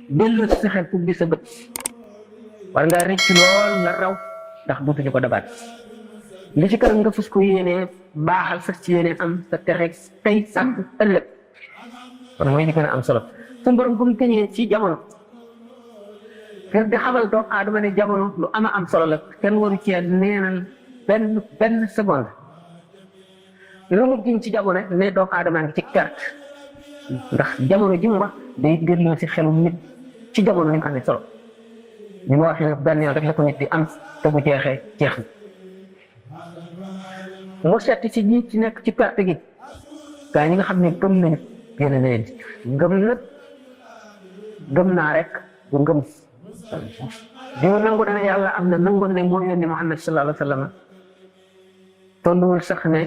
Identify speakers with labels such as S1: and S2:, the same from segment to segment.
S1: dellu sa xel pour bi sa bët war nga rëcc lool nga raw ndax dootuñu ko dabaat li ci kanam nga fus ko yéenee baaxal sax ci yéenee am sa texe tey ak ëllëg kon mooy li gën a am solo suñu borom bu mu tëñee ci jamono fekk di xamal doomu aadama ne jamono lu ama am solo la kenn waru cee neenal benn seconde lu mu giñ ci jamono ne doomu aadama ngi ci perte ndax jamono ji mu wax day delloo si xelu nit ci jamono ni mu amee solo ñu ma waxee benn yoon rek la ko nit di am te bu jeexee jeex na mu setti ci ñi ci nekk ci perte gi gaa ñi nga xam ne gëm nañu génn na leen ngëm nag gëm naa rek bu ngëm diw nangu na ne yàlla am na nangu ne moo yónni Muhammad sallallahu alayhi wa sallam tolluwul sax ne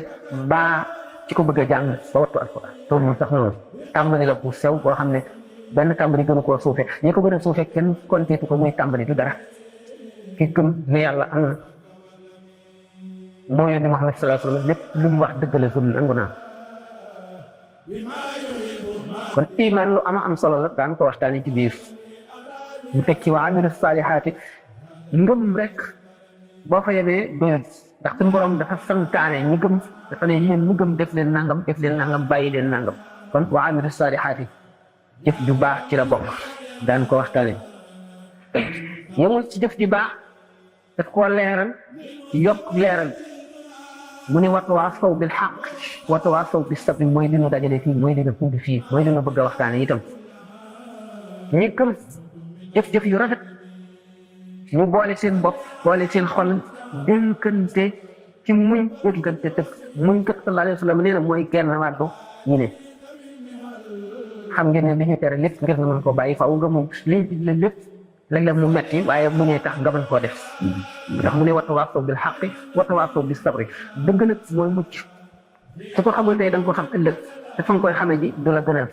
S1: baa ci ko bëgg a jàng ba wattu alquran tolluwul sax noonu tàmbali la bu sew boo xam ne benn tàmbali gënu koo suufe ñi ko gën a suufe kenn konteetu ko muy tàmbali du dara ki gëm ne yàlla am na moo yónni Muhammad sallallahu alayhi wa sallam lépp lu mu wax dëgg la gëm nangu naa kon iman lu ama am solo la daan ko waxtaanee ci biir mu teg ci wa amilu saalihaati ngëm rek boo fa yemee doyul ndax suñu borom dafa santaane ñu gëm dafa ne yéen ñu gëm def leen nangam bàyyi leen nangam kon wa amilu saalihaati jëf ju baax ci la bokk daan ko waxtaanee yemul ci jëf ju baax daf koo leeral yokk leeral mu ne watawaasaw bil xaq watawaasaw bis sabr mooy li ñu dajale fii mooy li ñu fundi fii mooy li ñu bëgg a waxtaane itam ñi gëm jëf-jëf yu rafet ñu boole seen bopp boole seen xol dénkante ci muñ dénkante tëg muñ kat sallallahu alayhi wa sallam nee na mooy genn wàllu ñu ne xam ngeen ne li ñu tere lépp ngir nga mën koo bàyyi faaw nga moom liñ digle lépp léeg-léeg mu metti waaye mu ne tax nga mën koo def ndax mu ne watawaasaw bil xaqi watawaasaw bis sabri dëgg nag mooy mucc su ko xamul tey da nga ko xam ëllëg te fa nga koy xamee ji du la gënal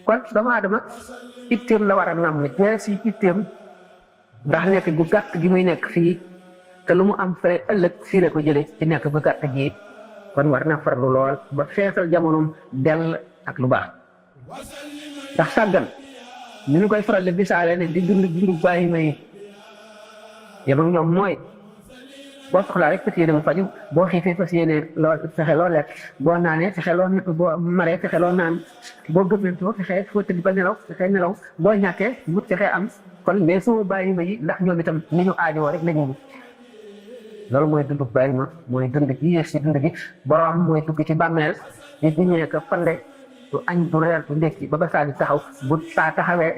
S1: kon doomu aadama itteem la war a nam ne jeex si itteem ndax nekk gu gàtt gi muy nekk fii te lu mu am fere ëllëg fii la ko jële ci nekk bu gàtt gi kon war na farlu lool ba feesal jamonoom dell ak lu baax ndax sàggan ni ñu koy faral di bisaale ne di dund bàyyi may yem ak ñoom mooy boo soxlaa rek fas yéene mu faju boo xiifee fas yéene loo fexe loo lekk boo naanee fexe loo boo maree fexe loo naan boo gëmmentoo fexe foo tëdd ba nelaw fexe nelaw boo ñàkkee wut fexe am kon mais suma bàyyi ma yi ndax ñoom itam ni ñu aajowoo rek la ñu loolu mooy dund bàyyi ma mooy dund gi yées si dund gi borom mooy dugg ci bàmmeel di diñee ko fande du añ du reer du ndekki ba saa di taxaw bu saa taxawee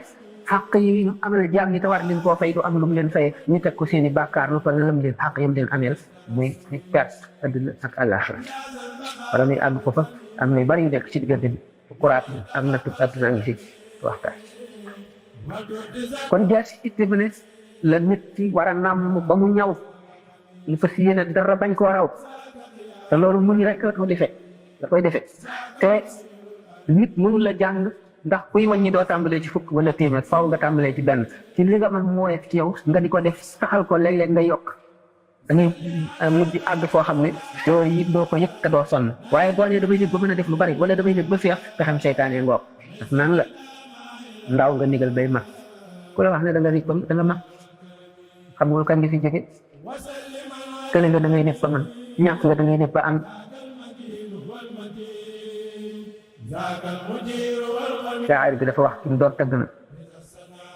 S1: xàq yi amal jaam ñi te war leen koo fay du am lu mu leen fayee ñu teg ko seeni bàkkaar lu toll lam leen xàq yam leen ameel muy ci perte adduna ak àllaaxira wala muy àgg ko fa am na yu bari yu nekk ci diggante bi kuraat bi am na tub adduna ngi si waxtaan kon jaar si itte bi ne la nit ci war a nàmm ba mu ñaw lu fas yéene dara bañ koo raw te loolu muñ rek la ko defee da koy defee te nit mënu la jàng ndax kuy wàññi doo tàmbalee ci fukk wala téeméer faaw nga tàmbalee ci benn ci li nga mën mooy ci yow nga di ko def saxal ko léeg-léeg nga yokk da ngay mujj àgg foo xam ne yooyu doo ko yëg te doo sonn waaye boo nee damay yëg ba mën a def lu bari wala damay yëg ba feex pexem seytaane ngoog daf naan la ndaw nga nigal bay mag ku la wax ne da nga rig ba da nga mag xam nga kan nga fi jóge kële nga da ngay nekk ba man ñàkk nga da ngay nekk ba am shaa'ir bi dafa wax ci doon tagg na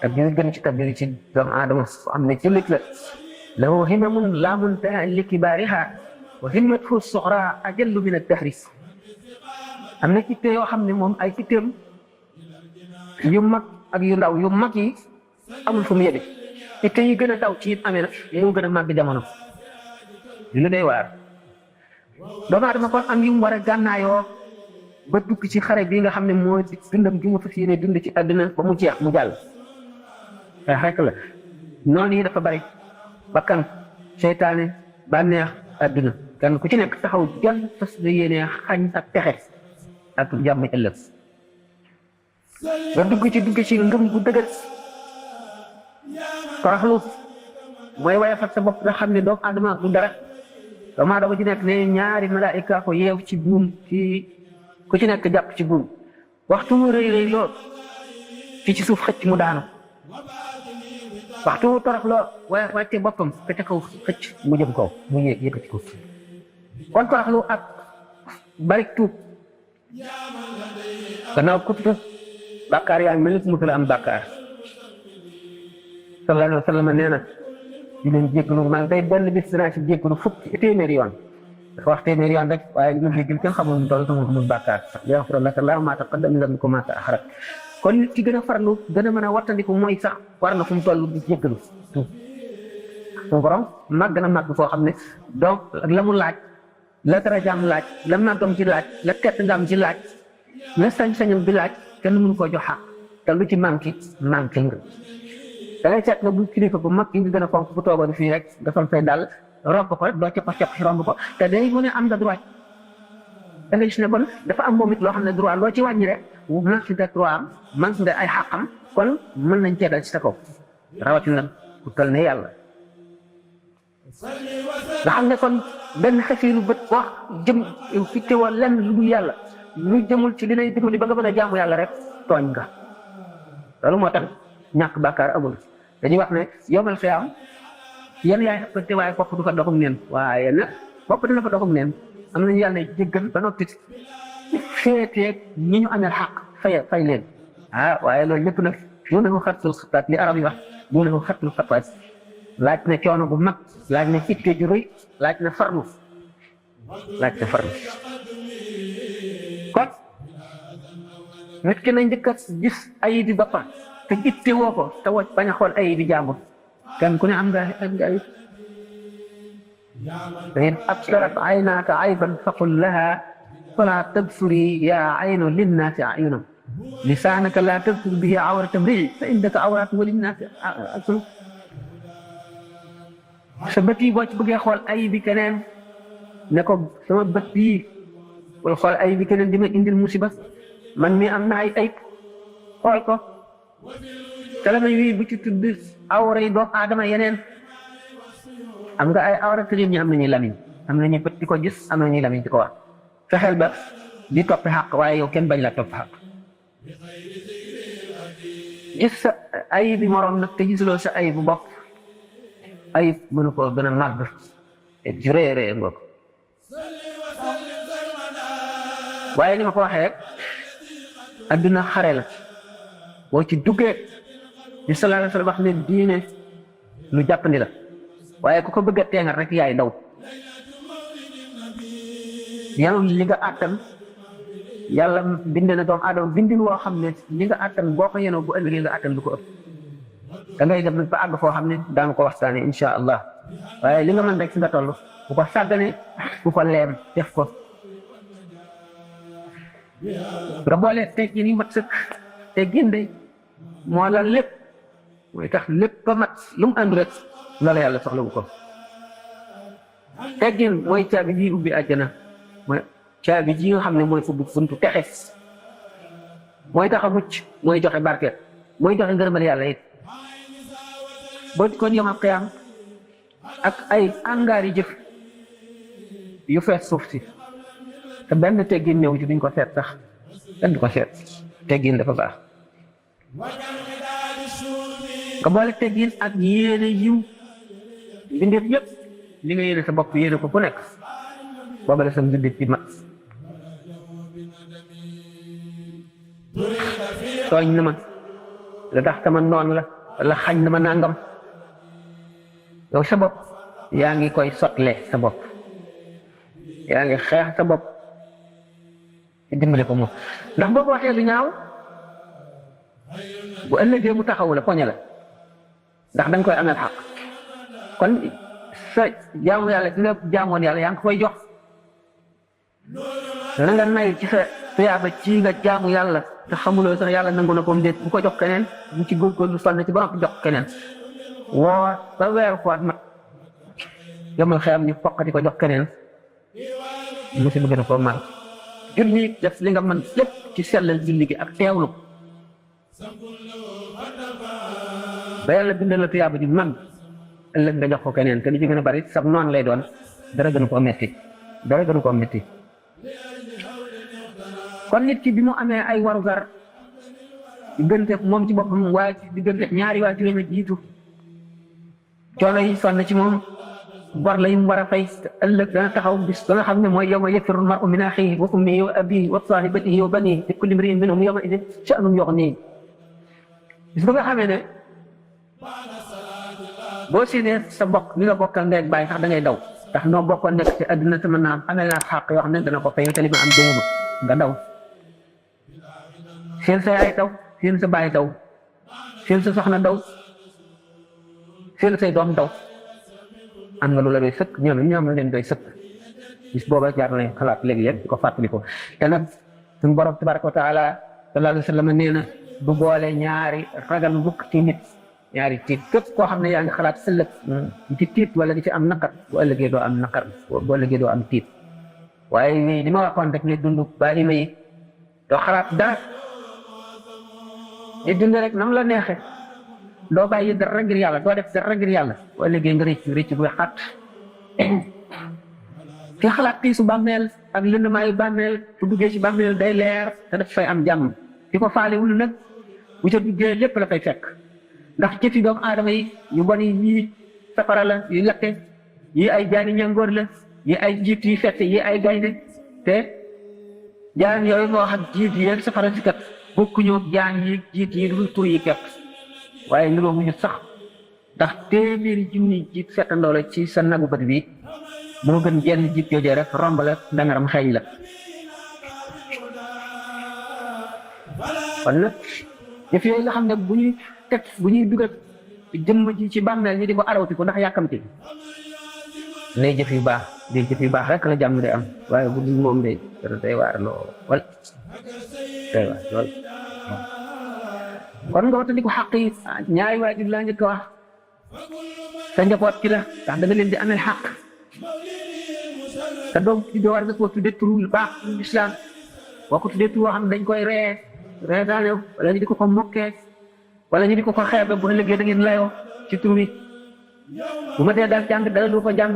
S1: ak ñu gën ci tagg ci doomu aadama am ne ci lit la lahu himamun laa muntaha li kibaariha wa himmatuhu suxra ajallu min ad-dahri am na citte yoo xam ne moom ay citteem yu mag ak yu ndaw yu mag yi amul fu mu yëge citte yi gën a daw ci it amee nag moo gën a màgg jamono lu day waar doomu aadama kon am yu mu war a gànnaayoo ba dugg ci xare bii nga xam ne mooy dundam gi mu fas yéene dund ci àdduna ba mu jeex mu jàll rek la noonu yi dafa bari bakkan seytaane bànneex àdduna kan ku ci nekk taxaw jàll fas yéene xañ ak texe ak jàmm ëllëg nga dugg ci ngëm bu dëgër toroxlu mooy wayafal sa bopp nga xam ne doomu aadama du dara doomu aadama ci nekk ne ñaari malaayika ko yeew ci buum ci ku ci nekk jàpp ci buum waxtu mu rëy lool fii ci suuf xëcc mu daanu waxtu torox loo wàcce boppam ka ca kaw xëcc mu jëm kaw mu yëkkati ko kon toroxlu ak bari tuub gannaaw kuttu bàkkaar yaa ngi mel ni mu la am bàkkaar sallallahu alayhi wa sallam nee na di leen jéggalu maa day benn bis dinaa ci jéggalu fukki téeméeri yoon dafa wax téeméeri yoon rek waaye li ma jéggal kenn xamul mu toll sama amul bàkkaar yaxfir laka llaahu maa taqaddama min dhanbika wa maa ta'akhkhara kon nit ki gën a farlu gën a mën a wattandiku mooy sax war na fu mu toll di jéggalu suñu borom màgg na màgg foo xam ne donc la mu laaj la darajaam laaj la màggam ci laaj la tedd ngam ci laaj la sañ-sañam bi laaj kenn mënu koo jox xaq te lu ci manqué nga da ngay seet nga bu kilifa bu mag yi gën a fonk bu toogoon fii rek nga fay dal romb ko rek doo cappa si romb ko te day mu ne am nga droit da ngay gis ne kon dafa am moom it loo xam ne droit loo ci wàññi rek man si nga droit am man si nga ay xàqam kon mën nañ cee dal ci sa kaw rawatina ku toll ne yàlla nga xam ne kon benn xefiiru bët wax jëm fi teewoo lenn lu dul yàlla lu jëmul ci li lay dimbali ba nga mën a jaamu yàlla rek tooñ nga loolu moo tax ñàkk bàkkaar amul dañuy wax ne yomal xiyaam yan yaay xëppante waaye bopp du fa doxum neen waaye nag bopp dina fa doxum neen am nañu yàlla ne jéggal ba noppi féeteeg ñi ñu amee xaq fay leen waaye loolu lépp nag ñu ne ko xattul xataat li arab yi wax ñu ne ko xattul xataat laaj na coono bu mag laaj na itte ju rëy laaj na farlu kon nit ki nañ njëkk a gis ayib bi boppam te itte woo ko te woo bañ a xool ayib bi jàmbur kenn ku ne am nga ayib فإن أبصرت عيناك عيبا فقل لها فلا تبصري يا عين للناس أعينا لسانك لا تبصر به عورة امرئ فإنك عورة وللناس أعين sa bët yi boo ci bëggee xool ayib bi keneen ne ko sama bët bii wala xool ayib bi keneen di ma indil musiba man mi am na ay ayib xool ko te la may wii bu ci tudd awra yi doomu aadama yeneen am nga ay awra te ñi am nañuy lamiñ am nañu bët di ko gis am nañuy lamiñ di ko wax fexeel ba di topp xaq waaye yow kenn bañ la topp xaq gis sa ayib bi moroom nag te gisuloo sa ayib bu bopp ayib mënu ko gën a màgg te jureeree nga ko waaye ni ma ko waxee rek adduna xare la boo ci duggee di sallallahu alayhi wa sallam wax ne diine lu jàppandi la waaye ku ko bëgg a teengal rek yaay daw yow li nga àttan yàlla bind na doomu aadama bindin woo xam ne li nga àttan boo ko yenoo bu ëllëgee nga àttan lu ko ëpp da ngay dem ba àgg foo xam ne daan ko waxtaane insha allah waaye li nga mën rek fi nga toll bu ko sàggane bu ko leem def ko nga boole teggin yi mat sëkk teggin de moo la lépp mooy tax lépp ba mat lu mu ànd rek la yàlla soxla bu ko teggin mooy caabi ji ubbi àjjana mooy caabi ji nga xam ne mooy fubbi buntu texe mooy tax a mucc mooy joxe barke mooy joxe ngërëmal yàlla it boo kon yomal xiyaam ak ay angaari jëf yu fees suuf si te benn teggin ñëw ci duñ ko seet sax kenn du ko seet teggin dafa baax nga boole teggin ak yéene yiw mbindeef yëpp li nga yéene sa bopp yéene ko ku nekk booba la sa mbindeef ci mat tooñ na ma la tax sama noon la xañ na ma nangam yow sa bopp yaa ngi koy sotle sa bopp yaa ngi xeex sa bopp ci dimbale ko moom ndax boo ko waxee lu ñaaw bu ëllëgee mu taxawu la poñe la ndax da nga koy ameel xaq kon sa jaamu yàlla di nga jaamoon yàlla yaa ngi koy jox la nga nay ci sa tuyaaba ci nga jaamu yàlla te xamuloo sax yàlla nangu na ko mu déet bu ko jox keneen bu ci góorgóorlu sonn ci ba nga jox keneen woo ba weeru koot mat yomal xeyam ñu foqati ko jox keneen musiba gën a ko mal julli def li nga mën lépp ci sellal julli gi ak teewlu ba yàlla bindal la tuyaaba ji man ëllëg nga jox ko keneen te li ci gën a bari sax noonu lay doon dara gënu koo metti kon nit ki bi mu amee ay warugar diggante moom ci boppam waaye diggante ñaari waajur yi jiitu coono yi sonn ci moom bor la mu war a fay ëllëg dana taxaw bis ba nga xam ne mooy yawma yafirru l-mar'u min axiihi wa ummihi wa abiihi wa saahibatihi wa baniihi li kulli imri'in minhum yawma idin sha'nun yughniihi bis ba nga xamee ne boo séenee sa mbokk mi nga bokkal ndey ak baay sax da ngay daw ndax noo bokkoon nekk ci àdduna sama naam amee naa xàq yoo xam ne dana ko fay te li ma am dënguma nga daw seen sa yaay daw seen sa baay daw seen sa soxna daw seen say doom daw am nga lu la doy sëkk ñoom la leen doy sëkk bis booba jaar nañ xalaat léegi-léeg di ko fàttali ko te nag suñu borom tabaraka wa taala sallallahu alayhi wa sallam nee na du boole ñaari ragal bukk ci nit ñaari tiit képp koo xam ne yaa ngi xalaat ëllëg di ci tiit wala di ci am naqar bu ëllëgee doo am naqar bu ëllëgee doo am tiit waaye li ma waxoon rek ne dund bàyyi ma yi doo xalaat dara di dund rek nam la neexe doo bàyyi dara ngir yàlla doo def dara ngir yàlla bu ëllëgee nga rëcc bu xat ki xalaat tiisu bàmmeel ak lëndamaayu bàmmeel bu duggee ci bàmmeel day leer te daf fay am jàmm ki ko faalewul nag bu ca duggee lépp la fay fekk ndax jëfi doomu aadama yi yu bon yi yii safara la yu lakke yi ay jaani ñangoor la yi ay jiit yi fett yi ay gaynde te jaan yooyu nga wax ak jiit yi ak safara si kat bokkuñu jaan yi jiit yi dul tur yi kepp waaye niroo mu ñu sax ndax téeméeri junni jiit fettandoo la ci sa nagu bët bi moo gën jenn jiit joojee rek romb la dangaram xeeñ la kon nag jëf yooyu nga xam ne bu ñuy dugal jëmm ji ci bàmmeel ñi di ko arawti ko ndax yàkkamti lay jëf yu baax day jëf yu baax rek la jàmm day am waaye bu dul moom day day waar lool day waar lool kon nga watandi ko xàq yi ñaari waajur laa njëkk a wax sa njaboot ci la ndax da nga leen di amel xàq te doom ci doo war nga ko tuddee turu baax lislaam boo ko tuddee turu woo xam ne dañ koy reetaane wala ñu di ko mokkee wala ñu di ko xeebe bu ëllëgee da ngeen layoo ci tur wi bu ma dee daal jàng dara du ko jàng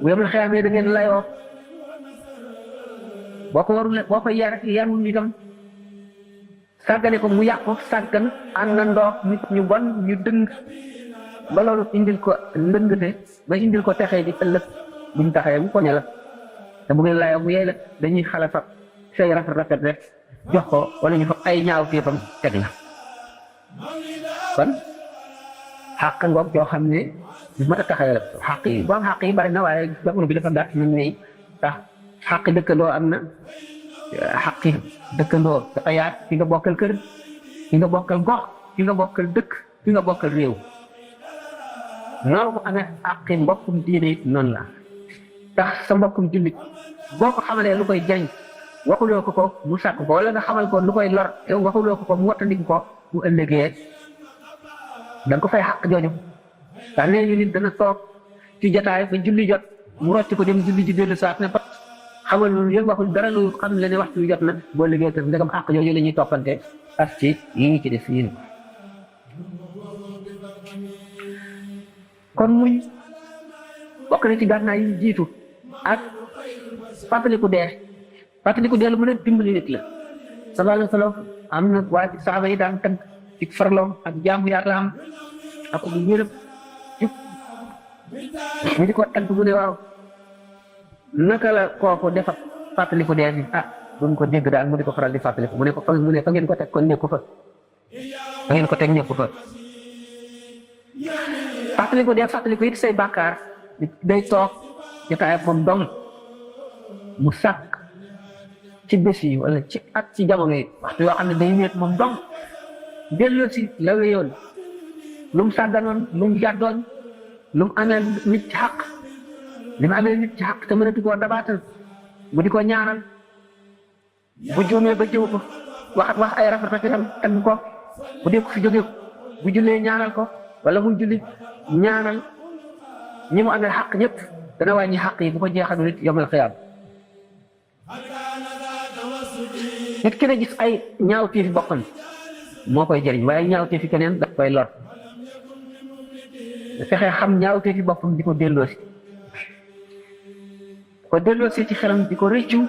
S1: bu yemal xeamee da ngeen layoo boo ko warul boo ko yarul itam sàggane ko mu yàqu sàggan àndandoo nit ñu bon ñu dëng ba loolu indil ko ndëngte ba indil ko texee di ëllëg buñ taxee bu koñe la te bu ngeen layoo bu yey la dañuy xale fab say rafet rek jox ko wala ñu fab ay ñaaw téefam teg la kon xàq ngoog yoo xam ne bu mat a taxawee xàq yi boo am xàq yi bari na waaye jamono bi dafa gàtt nañ nii ndax xàq dëkkandoo am na xàq dëkkandoo dafa yaat ki nga bokkal kër ki nga bokkal gox ki nga bokkal dëkk ki nga bokkal réew noonu mu amee xàqi mbokkum diine it noonu la ndax sa mbokkum jullit boo ko xamalee lu koy jariñ waxuloo ko mu sàkk ko wala nga xamal ko lu koy lor yow waxuloo ko mu wattandiku ko bu ëllëgee da nga ko fay xàq jooju ndax nee ñu nit dana toog ci jotaay ba julli jot mu rocc ko dem julli ji dellu saat ne pat xamal lu yëg waxul dara lu xam le ne waxtu wi jot na boo liggéey tam ndegam xàq jooju la ñuy toppante ak ci yi ñu ci def yéen kon muñ bokk na ci gànnaay yi jiitu ak fàttaliku dee lu mën a dimbali nit la sallallahu alayhi wa sallam am na waa ci saaba yi daan tënk ci farloom ak jaamu yàlla am ak bu wérëb jub ñu di ko tënk bu ne waaw naka la kooku defa fàttaliku dee bi buñ ko dégg daal mu di ko faral di fàttaliku mu ne fa ngeen ko teg kon nekku fa ngeen ko teg nekku fa fàttaliku it say bàkkaar day toog jotaay moom dong mu sàkk ci bés yi wala ci at ci jamono yi waxtu yoo xam ne day wéet moom dong delloo si la wéyoon lu mu sàgganoon lu mu jàddoon lu mu amee nit ci xaq li mu amee nit ci xaq te mënatu koo dabaatal bu di ko ñaanal bu juumee ba jëw ko wax ay rafetam tagg ko bu dee ko fi jóge bu jullee ñaanal ko wala muy julli ñaanal ñi mu amee xaq ñëpp dana wàññi xaq yi bu ko jeexal nit yomal xiyaam nit ki ne gis ay ñaawteefi boppam moo koy jëriñ waaye ñaawteefi keneen daf koy lor fexe xam ñaawteefi boppam di ko delloosi ci xelam di ko rëccu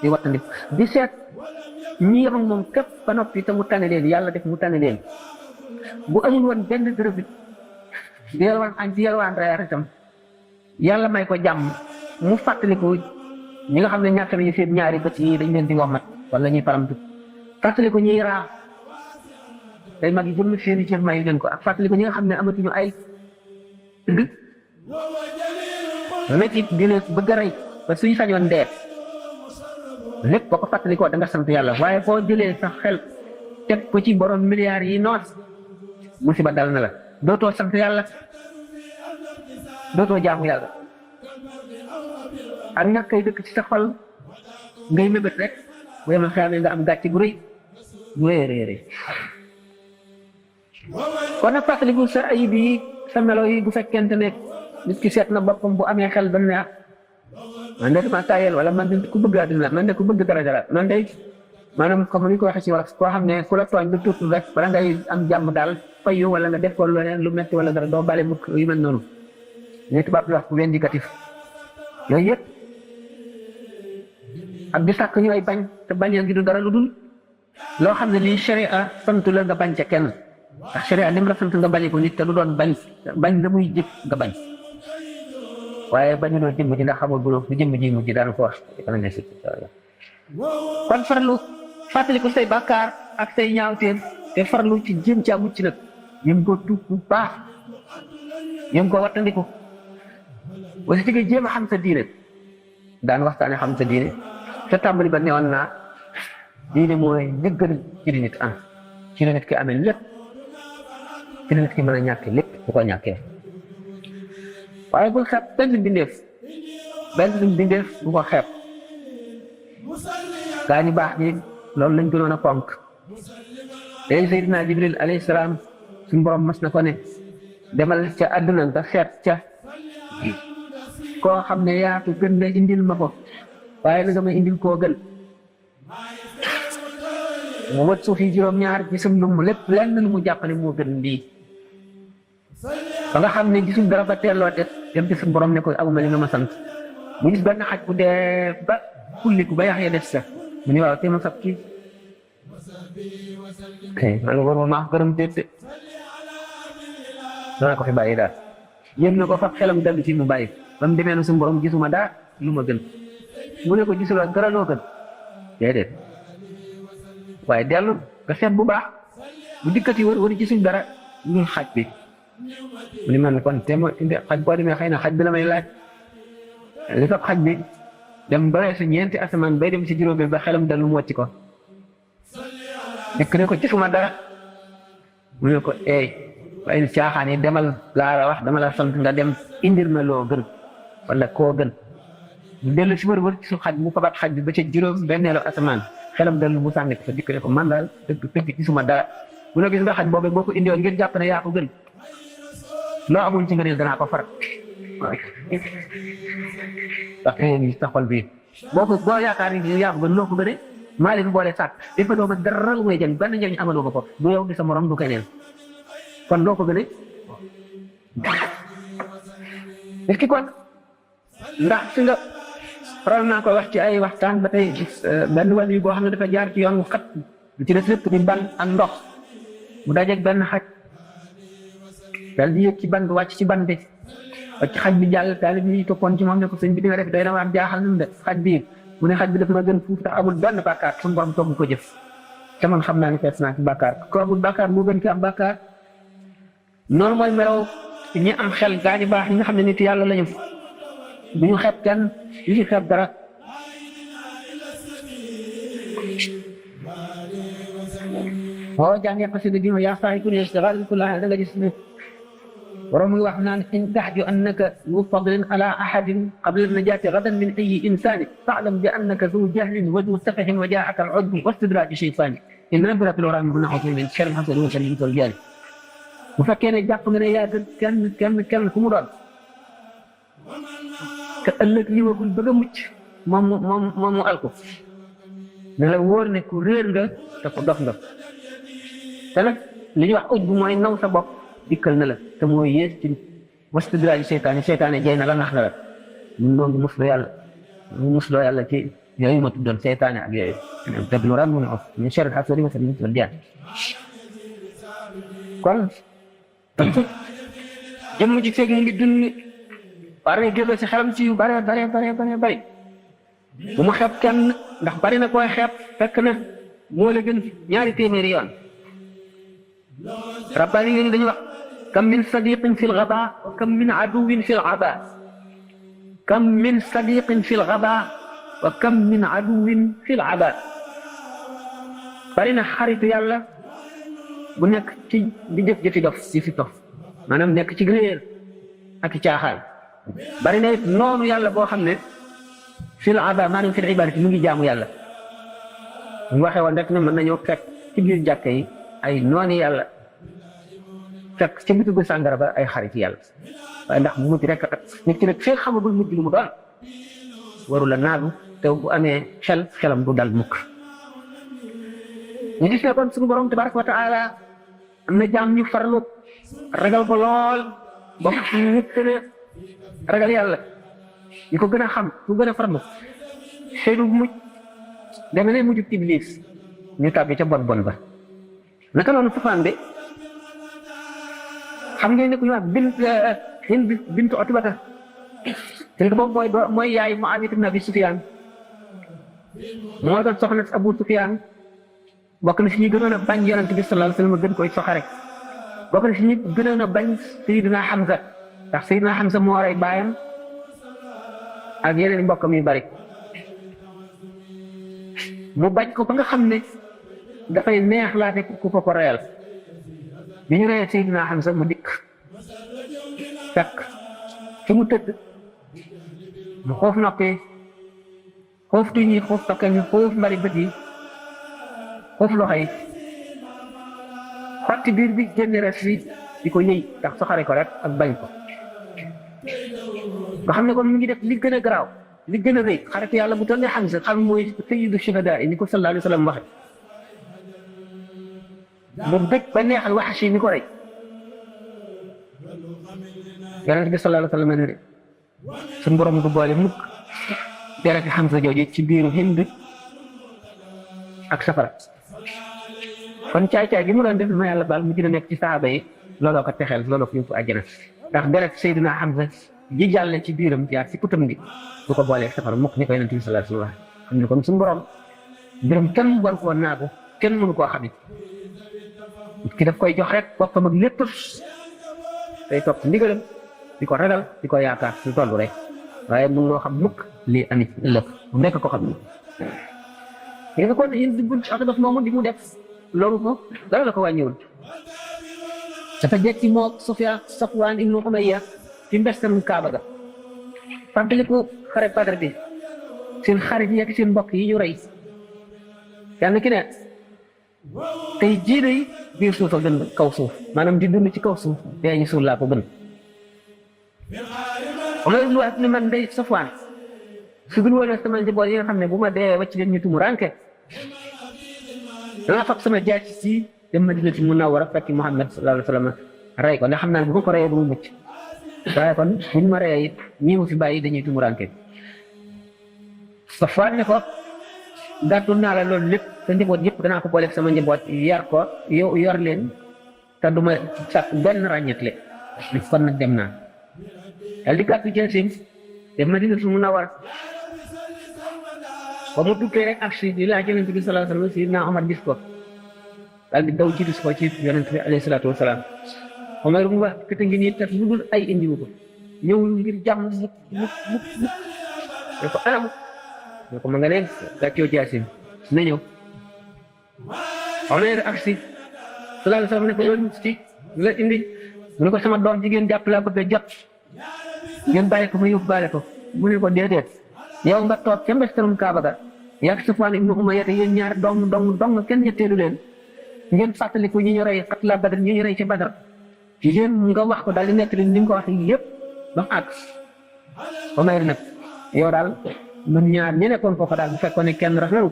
S1: di wattandi di seet ñi yem ak moom képp ba noppi te mu tane leen yàlla def mu tane leen bu amul woon benn dërëb it di yalwaan añ di yalwaan reer itam yàlla may ko jàmm mu fàttaliku ñi nga xam ne ñàkk nañu seen ñaari bët yi dañ leen di womat wala ñuy paramtu fàttaliku ñuy raa day mag yi jëmm seeni cër may leen ko ak fàttaliku ñi nga xam ne amatuñu ay dëgg métti dina bëgg a rey ba suñu sañoon dee lépp boo ko fàttalikoo da nga sant yàlla waaye boo jëlee sa xel teg ko ci borom milliards yi noot musiba dal na la dootoo sant yàlla dootoo jaamu yàlla ak ñàkk kay dëkk ci sa xol ngay mébét rek bu yemal xeamee nga am gàcce gu rëy gu réeréeré kon nag fàttaliku sa ayib yi sa melo yi bu fekkente ne nit ki seet na boppam bu amee xel ba ne ah man de dama tayel wala man de ku bëgg àddina man de ku bëgg daraja la man de maanaam comme ni ko waxee ci wala koo xam ne ku la tooñ lu tuuti rek bala ngay am jàmm daal fayu wala nga def ko lu metti wala dara doo bale mukk yu mel noonu ne tubaab di wax pour l'indicatif yooyu yëpp ak di sàkk ñu ay bañ te bañee ngi du dara lu dul loo xam ne lii sharia sant la nga bañ ca kenn ndax sharia lim la sant nga bañe ko nit te du doon bañ la muy jëf nga bañ waaye bañu doon jëmm ji ndax xamul bu jëmm ji mu ji daan ko wax kon farlu fàttaliku say bàkkaar ak say ñaawteen te farlu ci jéem caa mucc nag yëm ko tuub bu baax yëm ko wattandiku wasi tigga jéem a xam sa diine daan waxtaane xam sa diine te tàmbali ba newoon naa diine mooy nëggal ci di nit am ci la nit ki amee lépp ci la nit ki mën a ñàkke lépp bu ko ñàkkee waaye bul xeeb benn bindeef bu ko xeeb gaa ñu baax ñi loolu lañ gënoon a fonk léegi Seydina Jibril alayhi salaam suñu borom mas na ko ne demal ca àdduna nga seet ca koo xam ne yaa ko gën nga indil ma ko waaye na nga ma indil koo gën mu wët suuf yi juróom-ñaar gisum lu mu lépp lenn lu mu jàpp ne moo gën lii ba nga xam ne gisul dara ba teelloo def dem ci suñu borom ne ko awma li nga ma sant mu gis benn xaj bu dee ba kulliku ba yax ya des sa mu ne waaw te ma sab kii man nga war maa gërëm déedéet dana ko fi bàyyi daal yéem na ko fab xelam dellu ci mu bàyyi ba mu demee na suñu borom gisuma daa lu ma gën mu ne ko gisuloo dara loo gën déedéet waaye dellu nga seet bu baax bu dikkati wër ci suñ dara lu xaj bi mu ne man kon te ma indi xaj boo demee xëy na xaj bi la may laaj li fab xaj bi dem ba weesu ñeenti asamaan bay dem si juróomi ba xelam dellu mu wàcc ko nekk ne ko gisuma dara mu ne ko waaye caaxaan yi demal laa la wax dama la sant nga dem indir ma loo gën wala koo gën mu dellu si wër ci su xaj mu fabat xaj bi ba ca juróom benneelu asamaan xelam dellu mu sànni ko fa dikk ne ko man daal dëgg gisuma dara mu ne gis nga xaj boobu boo ko indiwoon ngeen jàpp ne yaa ko gën loo amul ci ngëneel danaa ko farat ndax ni sa xol bi boo yaakaar ni yaa ko gën loo ko gënee maa leen boole sàkk dafa dooma dara lu may jëriñ benn njëriñ amaloo ma ko du yow di sa morom du keneen kon loo ko gënee est-ce que kon ndax fi nga faral naa ko wax ci ay waxtaan ba tey benn wàll yi boo xam ne dafa jaar ci yoon wu xat lu ci des lépp di ban ak ndox mu dajeeg benn xaj dal di yëg ci ban bi wàcc ci ban bi wàcc xaj bi jàll taalib yi toppoon ci moom ne ko sëñ bi di nga def day na waar jaaxal nañ de xaj bi mu ne xaj bi daf ma gën fuuf tax amul benn bàkkaar suñu borom togg ko jëf te man xam naa ne fees naa ci bàkkaar ko amul bàkkaar moo gën ki am bàkkaar noonu mooy melaw ñi am xel gaañu baax ñi nga xam ne nit yàlla lañu du ñu xeeb kenn du ñu xeeb dara boo jàngee xasida gi ma yaa saay ku ne istighal kullaha da nga gis ne borom muy wax naan in taxju annaka zu fadlin ala ahadin qabla najaati gadan min ayi insani fa'lam bi annaka zu jahlin wa zu safahin wa jaa'aka al-'udbu wa istidraji shaytani in rabbaka lil wara min nahwi min sharri hasadin wa sharri al-jani bu fekkee ne jàpp nga ne yaa gën kenn ku mu doon te ëllëg ñëwagul bëgg a mucc moom mu alko ne la wóor ne ku réer nga te ku dof nga te nag li ñuy wax uj bu mooy naw sa bopp dikkal na la te mooy yées ci wastidraaju seytaane jay na la nax na la ñun noo ngi musloo yàlla ci yooyu ma tuddoon seytaane ak yooyu tablu ran mun of min sharri hasidin wa min sharri jaan kon jëmm ji feeg mu ngi dund war na génn si xelam ci yu bare bari bu mu xeeb kenn ndax bari na koy xeeb fekk na moo la gën ñaari téeméeri yoon rabbaani yi dañuy wax kam min sadiqin fi lgaba wa kam min aduwin fi lgaba kam min sadiqin fi lgaba wa kam min aduwin fi lgaba bari na xaritu yàlla bu nekk ci di jëf jëfi dof di fi dof maanaam nekk ci réer ak caaxaan bari na it noonu yàlla boo xam ne fi lgaba maanaam fi libadati mu ngi jaamu yàlla mu waxee woon rek ne mën nañoo fekk ci biir jàkka yi ay nooni yàlla fekk ci bitu bi sàngara ba ay xarit yàlla waaye ndax mujj rek nit ki nag fee xamagul mujj lu mu doon waru la naagu te bu amee xelam du dal mukk ñu gis ne kon suñu borom tabaraka wa taala am na jaam ñu farlu ragal ko lool ba ñu gën a ragal yàlla ñu ko gën a xam ñu gën a farlu seenu mujj deme ne mujjub iblis ñu tàbbi ca bon ba naka noonu Safwaan bi xam ngeen ne ku ñu wax Hind bintu Utbata te boobu mooy yaay Muawiya ibn Abi Sufyaan moo doon soxna si Abu Sufyaan bokk na si ñi gënoon a bañ Yonent bi sallallahu alayhi wa sallam gën koy soxare bokk na si ñi gënoon a bañ Sayyidina Hamza ndax Sayyidina Hamza moo rey baayam ak yeneen mbokkam yu bari mu bañ ko ba nga xam ne dafay neex laate ku ko reyal bi ñu reyee Seydina Hamza mu dikk fekk fi mu tëdd mu xoof noppee xoof tuñ yi xoof tokkel yi xoof mbari bët yi xoof loxo yi xotti biir bi génn res fi di ko yëy ndax soxare ko rek ak bañ ko nga xam ne kon mu ngi def li gën a garaaw li gën a rëy xarit yàlla bu toll ne Hamza xam mooy sayyidu shuhada ni ko sallallahu alayhi wa sallam waxe mu bëgg ba neexal Wahshi mi ko rey Yonent bi sallallahu alayhi wa sallam ne suñu borom du boole mukk dereti Hamza jooju ci biiru Hind ak safara kon caay-caay gi mu doon def ma yàlla baal mu gën a nekk ci saaba yi looloo ko texeel looloo ko yóbbu àjjana ndax deret Seydina Hamza ji jàll ci biiram jaar ci kutam gi du ko boolee safara mukk ni ko Yonent bi sallallahu alayhi wa sallam xam ne kon suñu borom mbiram kenn war koo naagu kenn mënu koo xamit ki daf koy jox rek boppam ak lépp day topp ndigalam di ko ragal di ko yaakaar su toll rek waaye mun loo xam mukk lii amit ëllëg mu nekk ko xam ni nga kon Hind bint Utba moomu di mu def loolu ko dara la ko wàññiwul dafa jekki moo Safwaan ibnu Umayya ci mbestam Kaaba ga fàttaliku xare Badar bi seen xarit yi ak seen mbokk yi ñu rey yàlla ki ne tey jii day biir suuf a gën kaw suuf maanaam di dund ci kaw suuf dee ñu suul laa ko gën Umar ibn Wahb ne man day Safwaan su dul woon sama njaboot yi nga xam ne bu ma dee wàcc leen ñu tumu ranke danaa fab sama jaay si dem Madinatu Munawwara fekk Muhammad sallallahu alayhi wa sallam rey ko ndax xam naa ne bu ma ko reyee du mu mucc waaye kon buñ ma reyee it ñii mu fi bàyyi dañuy tumu ranke Safwaan ne ko gàttul naa la loolu lépp sa njaboot yëpp danaa ko booleeg sama njaboot yar ko yow yor leen te du ma sàkk benn ràññetle li kon nag dem naa dal di gàttu jësim dem Madinatu Munawwara ba mu tukkee rek ak si di laaj Yonent bi sallallahu alayhi wa sallam Sayyidina Omar gis ko daal di daw jiitu ko ci Yonent bi alayhi salaatu wa salaam Omar mu wax kete ngi nii tax lu dul ay indiwu ko ñëwul ngir jàmm mukk ne ko anam ne ko ma nga leen gàccoo jaasim na ñëw Omar ak si sallallahu alayhi wa sallam ne ko loolu ci la indi mu ne ko sama doom jigéen jàpp laa bëgg a jàpp ngeen bàyyi ko ma yóbbaale ko mu ne ko déedéet yow nga toog ca mbestalum Kaaba ga yak Safwaan ibnu Umayya yéen ñaar dong kenn ñetteelu leen ngeen fàttaliku ñi ñu rey xatla Badar ñi ñu rey ci Badar yéen nga wax ko daal di nekk li nga ko wax yëpp ba mu àgg Umayr nag yow daal man ñaar ñi nekkoon foofa daal bu fekkoon ne kenn rafetlu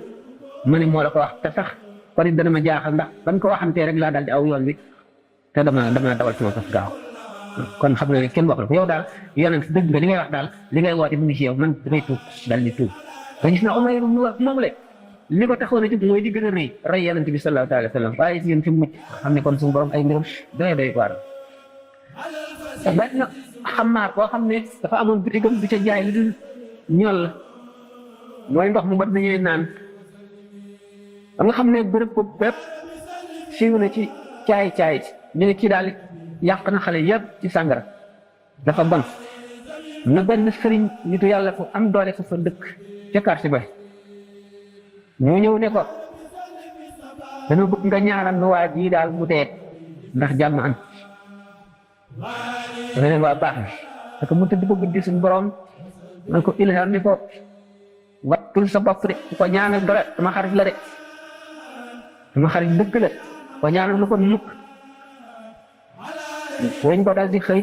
S1: ma ne moo la ko wax te sax kon it dana ma jaaxal ndax ban ko waxantee rek laa daal di aw yoon wi te dama dawal sama fas gaaw kon xam nga ne kenn wax la ko yow daal Yonent dëgg nga li ngay wax daal li ngay woote mu ngi ci yow man damay tuub daal di tuub nga gis na Umayr mu wax moom le li ko taxoon a jóg mooy di gën a rey yonent bi sallallahu alayhi wa sallam waaye si yéen fi mucc xam ne kon suñu borom ay mbiram doy waar benn xamaar koo xam ne dafa amoon bitigam bi ca jaay lu dul ñol la mooy ndox mu bat nañuy naan ba nga xam ne bërëb ko bépp siiw na ci caay ñu ne kii daal yàq na xale yëpp ci sàngara dafa bon na benn sëriñ nitu yàlla ko am doole ko fa dëkk ca quartier ba ñoo ñëw ne ko dañoo bëgg nga ñaanal nu waa jii daal mu dee ndax jàmm am dana leen waa baax na parce que mu tëdd ko guddi suñu borom man ko ilham ni ko wattul sa bopp de ku ko ñaanal dara sama xarit la de sama xarit dëgg la ko ñaanal lu ko mukk dañ ko daal di xëy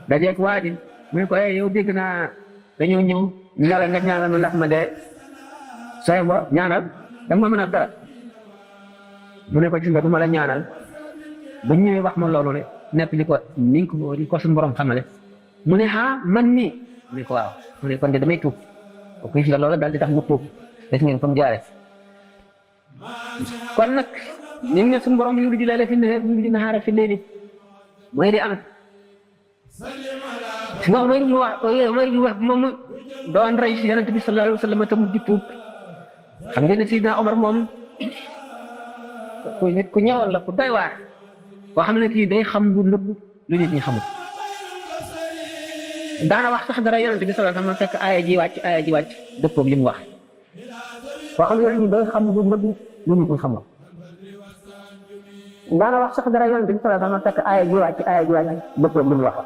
S1: dajeeg waa ji mu ne ko yow dégg naa dañoo ñëw ñala nga ñaanal nu ndax ma dee sooy bo ñaanal danga ma mën a dara mu ne ko gis nga du ma la ñaanal ba ñëwee wax ma loolu de nepp li ko ni ko suñu borom xamale mu ne man mii mu ne ko waaw mu ne kon de damay tuub ko gis nga loolu daal di tax mu tuub des ngeen comme jaare kon nag ni ne suñu borom yu di leele fi ne yu di naxaara fi leeni mooy di am si nga mooy mu wax moom doon rey si yonent bi sallallahu alayhi wa sallam te mu di tuub xam ngeen ne Sidna Omar moom ku ñëwoon la ku doy waar koo xam ne kii day xam lu nëbb lu nit ñi xamul daana wax sax dara yonent bi sallallahu alayhi wa sallam fekk aaya ji wàcc dëppoog li mu wax koo xam ne day xam lu nëbb lu nit ñi xamul daana wax sax dara yonent bi sallallahu alayhi wa sallam fekk aaya ji wàcc dëppoog li mu wax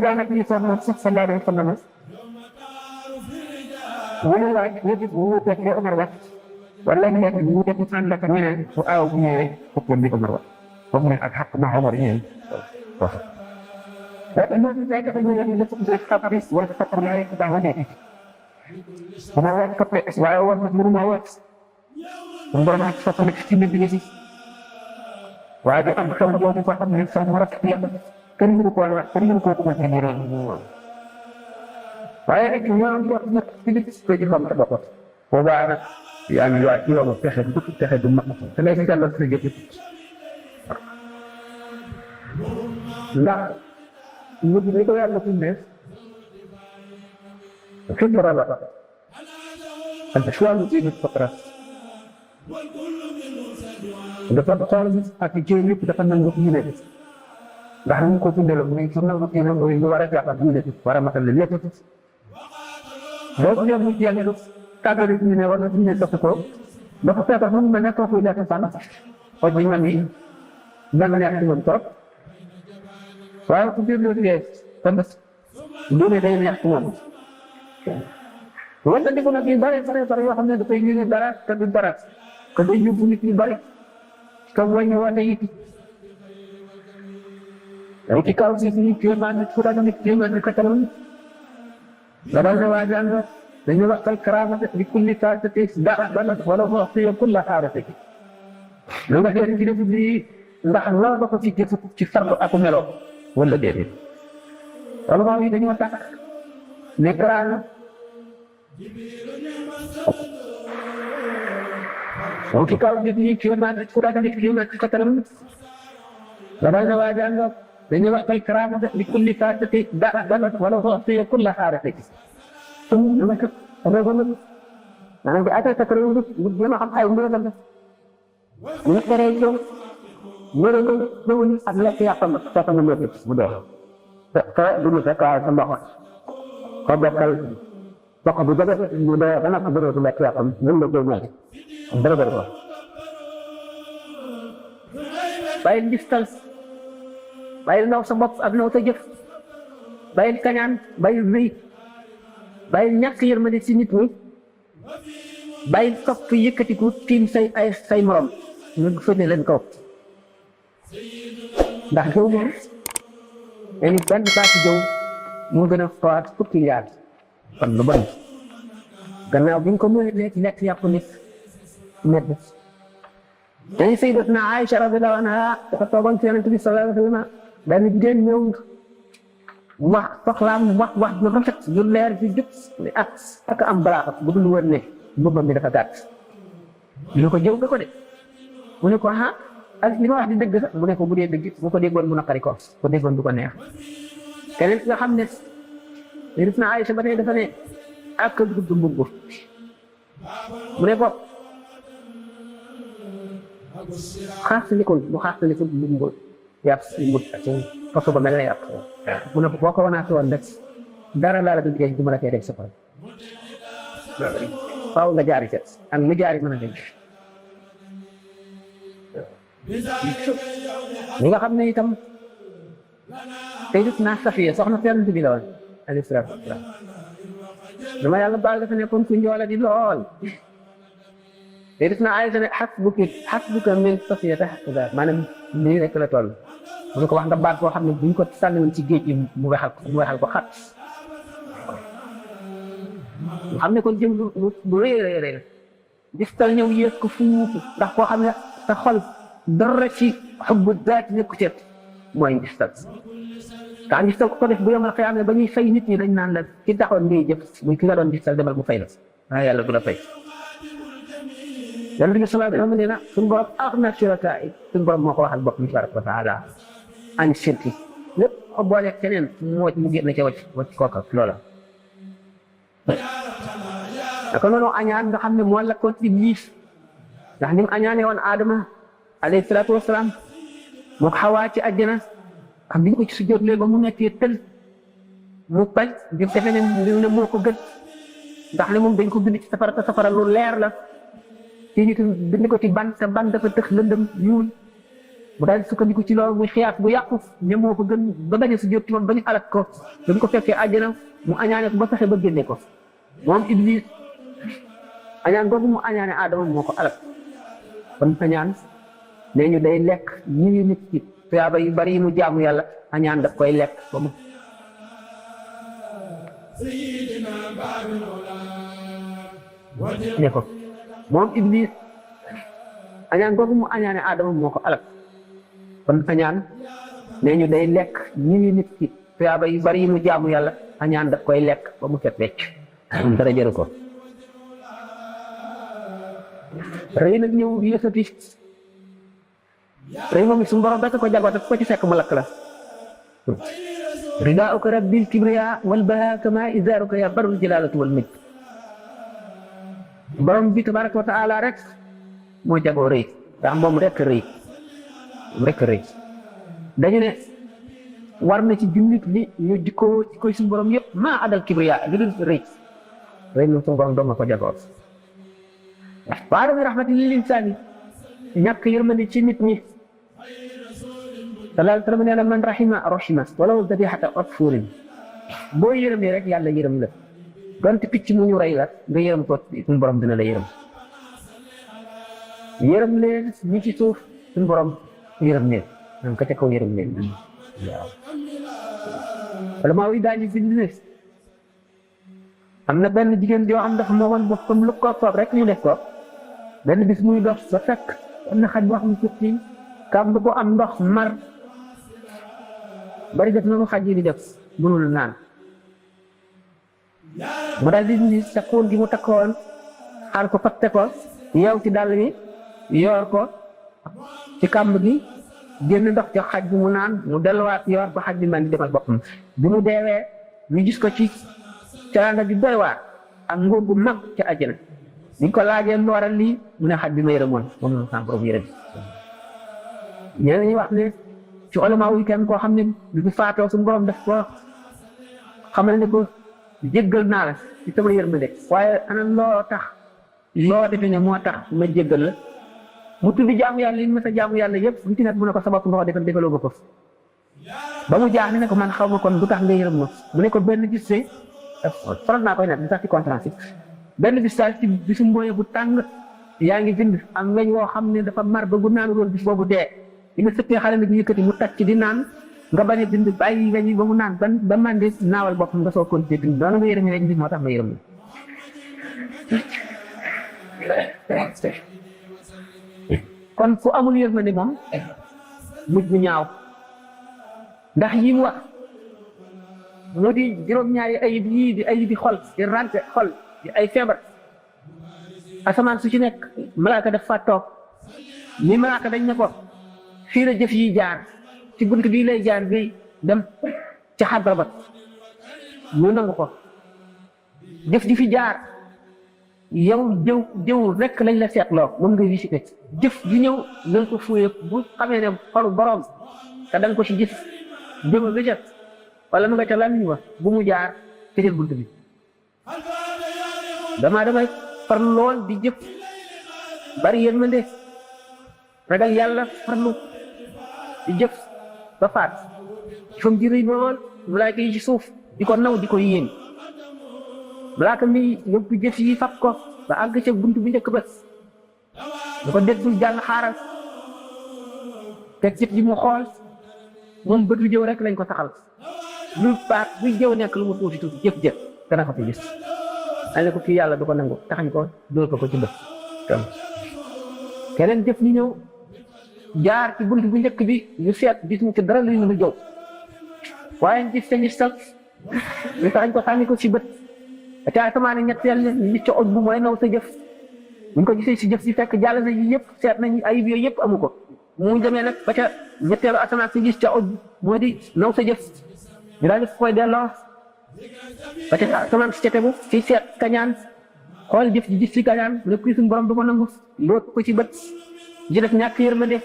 S1: daanaka ñu soog moom sax sallallahu alayhi wa sallam wala laaj ñëpp ñu fekk li Omar wax wala ñu nekk ñu def ànd ak ñeneen fu aaw bu ñëwee fukk li Omar wax foofu ne ak xaq na Omar ñëwee wax waaye loolu day dafa ñu ne lépp ci xabaris wala xabar la rek daa wane dama wax toppe waaye war na mënu ma wax mu borom ak fa nekk ci nit ñi waaye da am xew boobu ko xam ne sa mu rek yàlla kenn mënu ko wax kenn mënu ko ko ne waaye rek ñoom wax na ci li ko ci xam ta bopp boobaa nag yaa ngi waat yow fexe du fexe du mag te lay jàllal sa jëf ndax ñu ni ko yàlla fi ne xibra la anta shwalu ci nit fatra dafa xool ak jëw yëpp dafa nangu ñu ne ndax ñu ko tuddee muy ci nangu ci nangu ñu war a jàppal ñu ne war a matal lépp boo ñëw ñu yàlla tàggali ñu ne war na ñu ne topp ko dafa fekk mu mel ne kooku lekk fan xooj bi man yi dana neex ci moom trop waaye ku biir loolu yee kon doone day neex ci moom wante di ko nag yu bare yoo xam ne dafay ñu dara te du dara que day yóbbu nit ñu bari que wàññi wante it yow ci kaw si suñu kéemaan nit ku daga nit kéemaan ni katalon dara ne waa jàng dañu waxtal karaamate li kulli taatati dara bana wala mo fi kulla xaarate lu nga xeeti ci def bi ndax la ba ko ci jëf ci fardu ak melo wala déedéet wala maa yi dañoo tax ne karaana yow ci kaw nit ñi kéemaan nit ku daga nit kéemaan ci katalon dara ne waa jàng dañu waxtal karaamate li kulli taatati dara bana wala mo fi kulla xaarate maanaam bi ata takk réew mi jéem a xam ay mbir la ñu teree ñëw ñëre nga ñëwuñ ak lekk yàppam fekk nga mbir mu dee te du ñu fekk waaye sa mboq ko bokkal mboq bu jóge mu dee ba nag bëreetu lekk yàppam ñun la koy ñëw dara bëri ko bàyyil ngistal bàyyil naw sa bopp ak naw sa jëf bàyyil kañaan bàyyil wéy bàyyil ñàkk yërmande ci nit ñi bàyyil topp yëkkatiku tiim say morom ñu fëne leen kaw ndax jëw moom dañu benn baati jëw moo gën a faat fukki yaar kon lu bon gannaaw bi ñu ko mënee lekk lekk yàpp nit medd dañu sayyidatuna Aïcha radiyallahu anha dafa toogoon ci Yonent bi sallallahu alayhi wa sallam benn jigéen ñëw wax soxlaam wax ju rafet ju leer ju jub ak am balaaxa bu dul woon ne mbubbam mi dafa gàtt ñu ko jëw nga ko de mu ne ko ak li ma wax di dëgg sax mu ne ko bu dee dëgg bu ko déggoon mu naqari ko déggoon du ko neex keneen nga xam ne gis na Aysa ba tey dafa ne ak gudd mbubb mu ne ko xaasalikul bu xaasalikul mbubb yàpp mbut façon ba mel ne yàpp mu ne ko boo ko wanaat woon rek dara laa la du liggéey du ma la koy def sa xol faaw nga jaari ca ak mu jaari mën a dégg li nga xam ne itam tey gis naa Safiya soxna Yonent bi la woon alayhi salaatu wa salaam dama yàlla baal dafa nekkoon ku njoola di lool tey gis naa Aysa ne xasbuka min Safiyata hakaza maanaam nii rek la toll mu ne ko wax nga baat boo xam ne buñ ko sànniwoon ci géej gi mu wexal ko xat mu xam ne kon jëm lu rëy gistal ñëw yées ko fuufu ndax koo xam ne sa xol dara ci xubbu daat nekku ci mooy ngistal tax ngistal ko def bu yomal xëy am ne ba ñuy fay nit ñi dañ naan la ci taxoon ngay jëf muy ki nga doon ngistal demal mu fay la waaye yàlla du la fay Yonent bi sallallahu alayhi wa sallam nee na suñu borom axna shurakaay suñu borom moo ko waxal bopp tabaraka wa taala an shirki lépp ko boole keneen mu génn ca wacc kooka loola naka noonu añaan nga xam ne moo lakkoon Iblis ndax ni mu añaane woon Adama alayhi salaatu wasalaam moo ko Xawaa ci àjjana xam biñ ko ci sujjóotlee ba mu nekkee tël mu bañ bi defe ne moo ko gën ndax ne moom dañ ko bind ci safara te safara lu leer la ci ñu bind ko ci ban te ban dafa tëx lëndëm ñuul mu daal sukkandiku ci loolu muy xiyaas bu yàqu ne moo ko gën ba bañ a sujjóot ci moom ba ñu alak ko ba ñu ko fekkee àjjana mu añaane ko ba fexe ba génne ko moom Iblis añaan boobu mu añaane Adama moo ko alak kon añaan nee ñu day lekk ñi nit ci tuyaaba yu bari yi mu jaamu yàlla añaan daf koy lekk ba mu ne ko moom Iblis añaan boobu mu añaane Adama moo ko alak kon añaan nee ñu day lekk ñi nit ci tuyaaba yu bari yi mu jaamu yàlla añaan daf koy lekk ba mu fet wecc dara jëru ko rëy nag ñëw yësati rëy moom suñu borom rek ko jagoo te ko ci fekk mu lakk la ridaauka rabbil kibriya wal baha kama izaaruka ya barul jalaalatu wal majd borom bi tabaraka wa taala rek moo jagoo rëy ndax moom rek rëy dañu ne war na ci jullit ñi ñu jikkoo suñu borom yëpp maa adal kibriya li dul rëy moom suñu borom doom na ko jagoo wa adami rahmati lil insaani ñàkk yërmande ci nit ñi sallallahu alayhi wa sallam nee na man rahima walaw dabihata atfurin boo yërëmee rek yàlla yërëm la donte picc mu ñu rey la nga yërëm ko suñu borom dina la yërëm leen ñi ci suuf suñu borom yërëm leen am ka ca kaw yërëm leen waaw wala maa wi daañu bind ne am na benn jigéen yoo xam dafa moomoon boppam lu ko soob rek ñu def ko benn bis muy dox ba fekk am na xaj boo xam ne ci kàmb bu am ndox mar bari def na ko xaj yi di def mënul naan mu daal di ni sa xuun gi mu takkoon xaar ko fatte ko yeew ci dàll bi yoor ko ci kàmb gi génn ndox ci xaj bi mu naan mu delluwaat yoor ko xaj bi man di demal boppam bi mu deewee ñu gis ko ci teraanga ju doy waar ak nguur gu mag ca àjjana biñ ko laajee lu waral lii mu ne xaj bi ma yërëmoon moom la sama borom yërëm ñeneen ñi wax ne ci ulama yi kenn koo xam ne bi fi faatoo suñu borom def ko xamal ne ko jéggal naa la ci sama yërmande waaye ana loo defe ne moo tax ma jéggal la mu tuddi jaamu yàlla yi ma sa jaamu yàlla yëpp lu ci nekk mu ne ko sabab nga ko defaloo ma ko ba mu jaax ne ko man xaw ma kon du tax nga yërëm ma mu ne ko benn gis see faral naa koy nag di sax ci conférence benn bis daal ci bisu mbooye bu tàng yaa ngi bind am weñ woo xam ne dafa mar ba gu naanu loolu bis boobu dee li nga sëppee xale nag yëkkati mu tàcc di naan nga bañ a bind bàyyi weñ ba mu naan ba mandi naawal boppam nga soo continuer bind doona nga yërëm weñ bi moo tax ma yërëm kon ku amul yërmande moom mujj bu ñaaw ndax yi mu wax moo di juróom-ñaari ayib yii di ayibi xol di rante xol di ay feebar asamaan su ci nekk malaaka daf fa toog ni malaaka dañ ne ko fii la jëf yi jaar ci bunt bii lay jaar bi dem ci xadra ba ñu nangu ko jëf ji fi jaar yow jëw rek lañ la seetloo moom nga visité jëf ji ñëw nañ ko fuye bu xamee ne xolu borom te da nga ko ci gis jëma ba jëf wala mu nga ca lamiñ wa bu mu jaar tëjal bunt bi damay farlu lool di jëf bari yërmande ragal yàlla farlu di jëf ba faat fam ji rëy lool malaaka yi ci suuf di ko naw di ko yéen malaaka mi yóbbu jëf yi fab ko ba àgg ca bunt bi njëkk ba da ko dégtul jàng xaaral teg jëf ji mu xool moom bët bi jëw rek lañ ko taxal lu paat buy jëw nekk lu mu tuuti tuuti jëf dana ko fi gis dañ ne ko fii yàlla du ko nangu taxañ ko dóor ko ci bët keneen jëf ñi ñëw jaar ci bunt bu njëkk bi ñu seet gis ñu ci dara lu ñu jëw waaye gis te gis tal ñu taxañ ko sànni ko ci bët ca asamaan ñetteel li ca oj bu mooy naw sa jëf buñ ko gisee si jëf si fekk jàll na yi yëpp seet nañ ayib yooyu yëpp amu ko mu demee nag ba ca ñetteelu asamaan si gis ca oj moo di naw sa jëf ñu daal di koy delloo ba ca asamaan si ca tegu si seet kañaan xool jëf ji gis si kañaan ne kuy suñu borom du ko nangu loot ko ci bët ji def ñàkk yërmande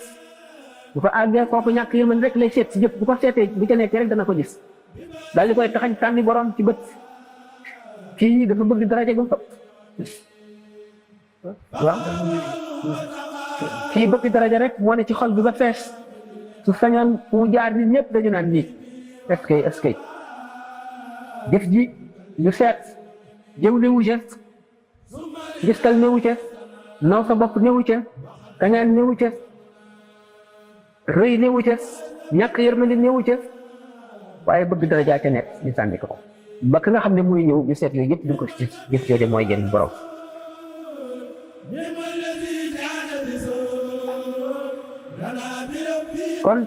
S1: bu ko àggee kooku ñàkk yërmande rek lay seet si jëf bu ko seetee bu ca nekkee rek dana ko gis daal di koy taxañ sànni borom ci bët kii dafa bëgg daraja gu waaw kii bëgg daraja rek moo ne ci xol bi ba fees su sañoon fu mu jaar ni ñëpp dañu naan nii est-ce que jëf ji ñu seet jëw newu ca gistal newu ca naw sa bopp newu ca kañaan newu ca rëy newu ca ñàkk yërmande newu ca waaye bëgg daraja ca nekk ñu sànni ko ba ka nga xam ne muy ñëw ñu seet yooyu yëpp duñ ko ci jëf jooju mooy jëriñ borom kon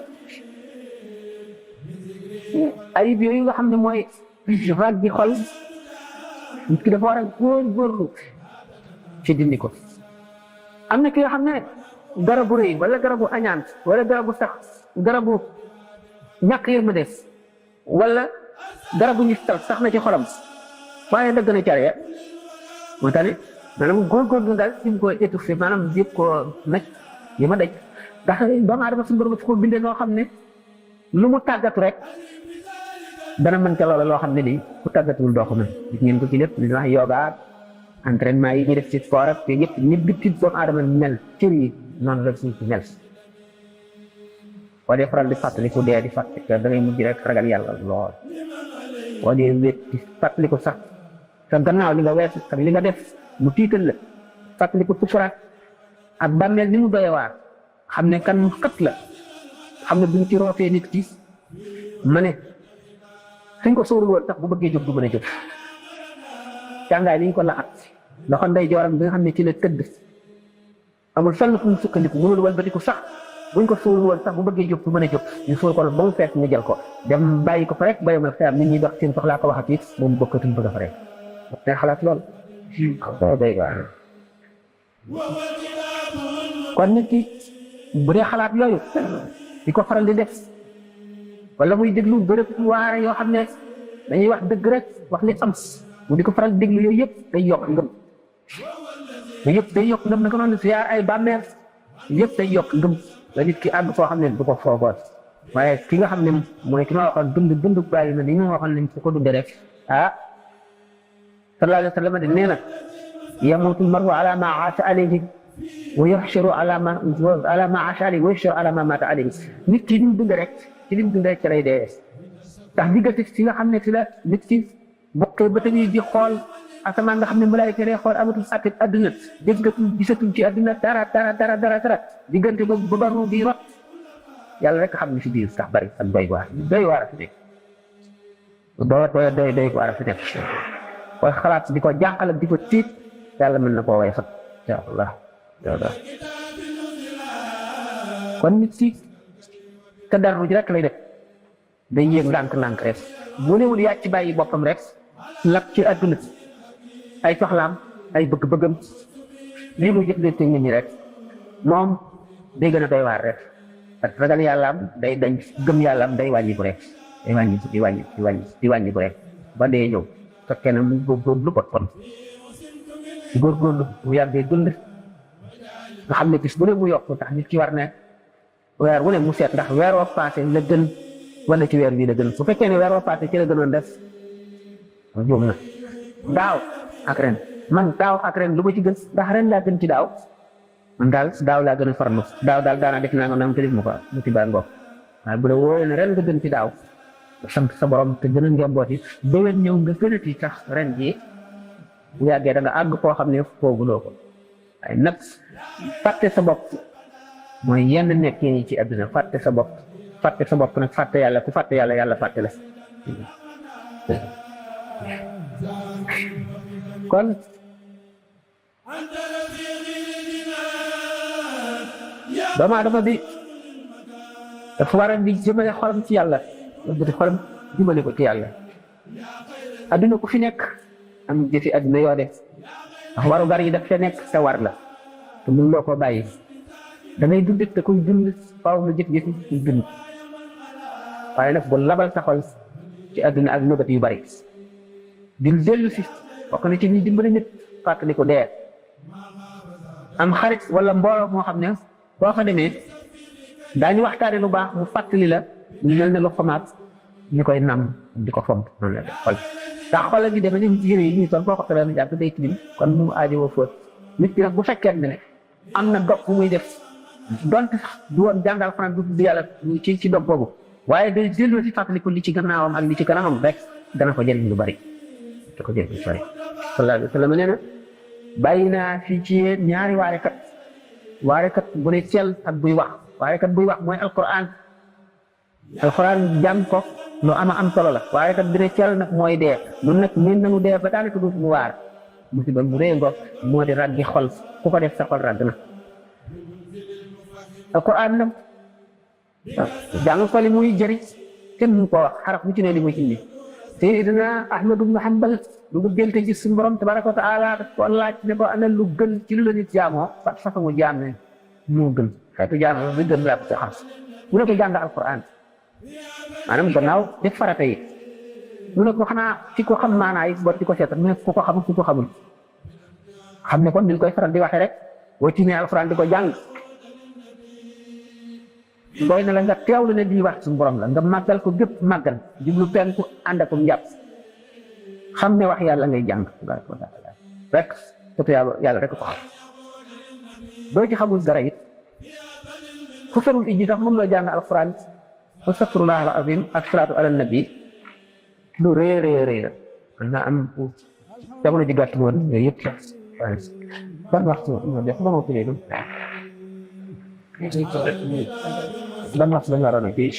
S1: ayib yooyu nga xam ne mooy rag gi xol nit ki dafa war a góorgóorlu ci dindi ko am na ki nga xam ne garabu rëy wala garabu añaan wala garabu sax garabu ñàkk yërmande wala garabu ñu sax na ci xolam waaye dëgg na care moo tax it maanaam góorgóorlu daal ci ko étouffé maanaam yëpp ko naj yi ma daj ndax doomu aadama suñu borom ko bindee noo xam ne lu mu tàggatu rek dana mën ca loola loo xam ne nii ku tàggatuwul doo ko mën gis ngeen ko ci lépp li ñuy wax yoga entraînement yi ñuy def ci sport ak te yëpp ñi bitti doomu aadama mel cër yi noonu la suñ ci mel boo dee faral di fàttaliku dee di fàttaliku da ngay mujj rek ragal yàlla lool boo dee wét di fàttaliku sax sa gannaaw li nga weesu ak li nga def mu tiital la fàttaliku sukuraat ak bàmmeel ni mu doyee waar xam ne kan mu xët la xam ne buñ ci roofee nit ki ma ne suñ ko sóorul woon sax bu bëggee jóg du mën a jóg càngaay li ñu ko laxat loxo ndey jooram bi nga xam ne ci la tëdd amul fenn fu mu sukkandiku mënul walbatiku sax buñ ko sóorul woon sax bu bëggee jóg du mën a jóg ñu sóor ko ba mu fees ñu jël ko dem bàyyi ko fa rek bayomal xeyam nit ñi dox seen soxlaa ko waxat it moom bokkatul bëgg a fa rek te xalaat lool day baax kon nit ki bu dee xalaat yooyu di ko faral di def wala muy déglu bërëb waare yoo xam ne dañuy wax dëgg rek wax li am mu di ko faral di déglu yooyu yëpp day yokk ngëm yooyu yëpp day yokk ngëm naka noonu siyaar ay bàmmeel yëpp day yokk ngëm la nit ki àgg foo xam ne du ko foogoon waaye ki nga xam ne mooy ki ma waxoon dund bàyyi na ni ñu waxoon nañ fu ko dundee rek ah sallallahu alayhi wa sallam de nee na yamutu l-mar'u ala ma aasha alayhi wa yuhsharu ala ma aasha alayhi wa yuhsharu ala ma maata alayhi nit ki li mu dund rek ci li mu dund rek ci lay dee ndax diggante ci nga xam ne ci la nit ki bokkee ba tamit di xool asamaan nga xam ne malaayika lay xool amatul àtte adduna déggatul gisatul ci adduna dara diggante ba ba ru di rot yàlla rek xam ne si biir sax bari ak doy waar a fi nekk doy waar a fi nekk koy xalaat di ko jànqal ak di ko tiit yàlla mën na koo way fat incha allah kon nit si tadarruj rek lay def day yéeg ndànk-ndànk rek bu newul yàcc ci bàyyi boppam rek lap ci àdduna ay soxlaam ay bëgg-bëggam lii mu jëflante nit ñi rek moom day gën a doy waar rek ak ragal yàllaam day dañ gëm yàllaam day wàññi ko rek day wàññi ko rek ba dee ñëw fekkee ne mu góorgóorlu bot kon góorgóorlu bu yàggee dund nga xam ne bis bu ne mu yokk tax nit ki war ne weer wu ne mu seet ndax weer wa passé la gën wala ci weer bii la gën su fekkee ne weer wa passé ci la gënoon def juum na daaw ak ren man daaw ak ren lu ma ci gën ndax ren laa gën ci daaw man daal daaw laa gën a farlu daaw daal daanaa def naa nga nam te def ma ko mu ci baa ngoog waaye bu la wóoree ne ren nga gën ci daaw sant sa borom te gën a njombooti déwén ñëw nga gënati tax ren jii bu yàggee da nga àgg koo xam ne fooguloo ko waaye nag fàtte sa bopp mooy yenn nekk yi ci àdduna fàtte sa bopp nag fàtte yàlla ku fàtte yàlla yàlla fàtte la kon doomu aadama bi dafa war a di jëmale xolam ci yàlla di xolam jëmale ko ci yàlla adduna ku fi nekk am jëfi adduna yoo def ndax waru gar yi daf fe nekk te war la te mun loo ko bàyyi da ngay dund te kuy dund faaw nga jëf-jëfi kuy dund waaye nag bu labal sa xol ci adduna ak nëbët yu bari di dellu si bokk na ci ñi dimbali nit fàttali ko dee am xarit wala mbooloo moo xam ne boo fa demee daañu waxtaane lu baax mu fàttali la ñu mel ne lu xamaat ñu koy nam di ko fomp noonu la def xol ndax xol gi dafa ñu yére yi ñuy sol boo ko xamee jàpp day tilim kon mu aajowoo fóot nit ki nag bu fekkee ne am na dog bu muy def donte sax du woon jàngal fanaan du tudd yàlla ci dog boobu waaye day dellu si fàttaliku li ci gannaawam ak li ci kanamam rek dana ko jëriñ lu bari da ko jëriñ lu bari sallallahu alayhi wa sallam nee na bàyyi naa fii ci yéen ñaari waarekat bu ne cel ak buy wax waarekat buy wax mooy alquran jàng ko lu am solo la waarekat bi ne cel nag mooy dee nun nag min nañu dee ba daanaka du mu waar musiba mu rëy ngoog moo di raggi xol ku ko def sa xol ragg na alquran nag jàng ko li muy jëriñ kenn mu ko wax xaraf bu ci ne li muy indi Seydina Ahmad ibn Hanbal lu mu génte ci suñu borom tabaraka wa taala daf ko laaj ne ko ana lu gën ci lu la nit jaamoo fat façon jaam ne moo gën xeetu jaam bi gën laa ko xam mu ne ko jàng alquran maanaam gannaaw def farata yi mu ne ko xanaa ci ko xam maanaa yi bot di ko seetal mu ne ku ko xamul ku ko xamul xam ne kon ni koy faral di waxee rek boo tiimee alquran di ko jàng doy na la nga teewlu ne di wax suñu borom la nga màggal ko gépp màggal jublu penku ànd ak njàpp xam ne wax yàlla ngay jàng rek te yàlla rek ko xam doo ci xamul dara it fu ferul ijji sax moom la jàng alquran astaghfirullah al azim ak salaatu ala nabi lu rëy la man naa am jamono ji gàtt woon yooyu yëpp ban waxtu def ba ma fi léegi ban waxtu lañ waroon a kii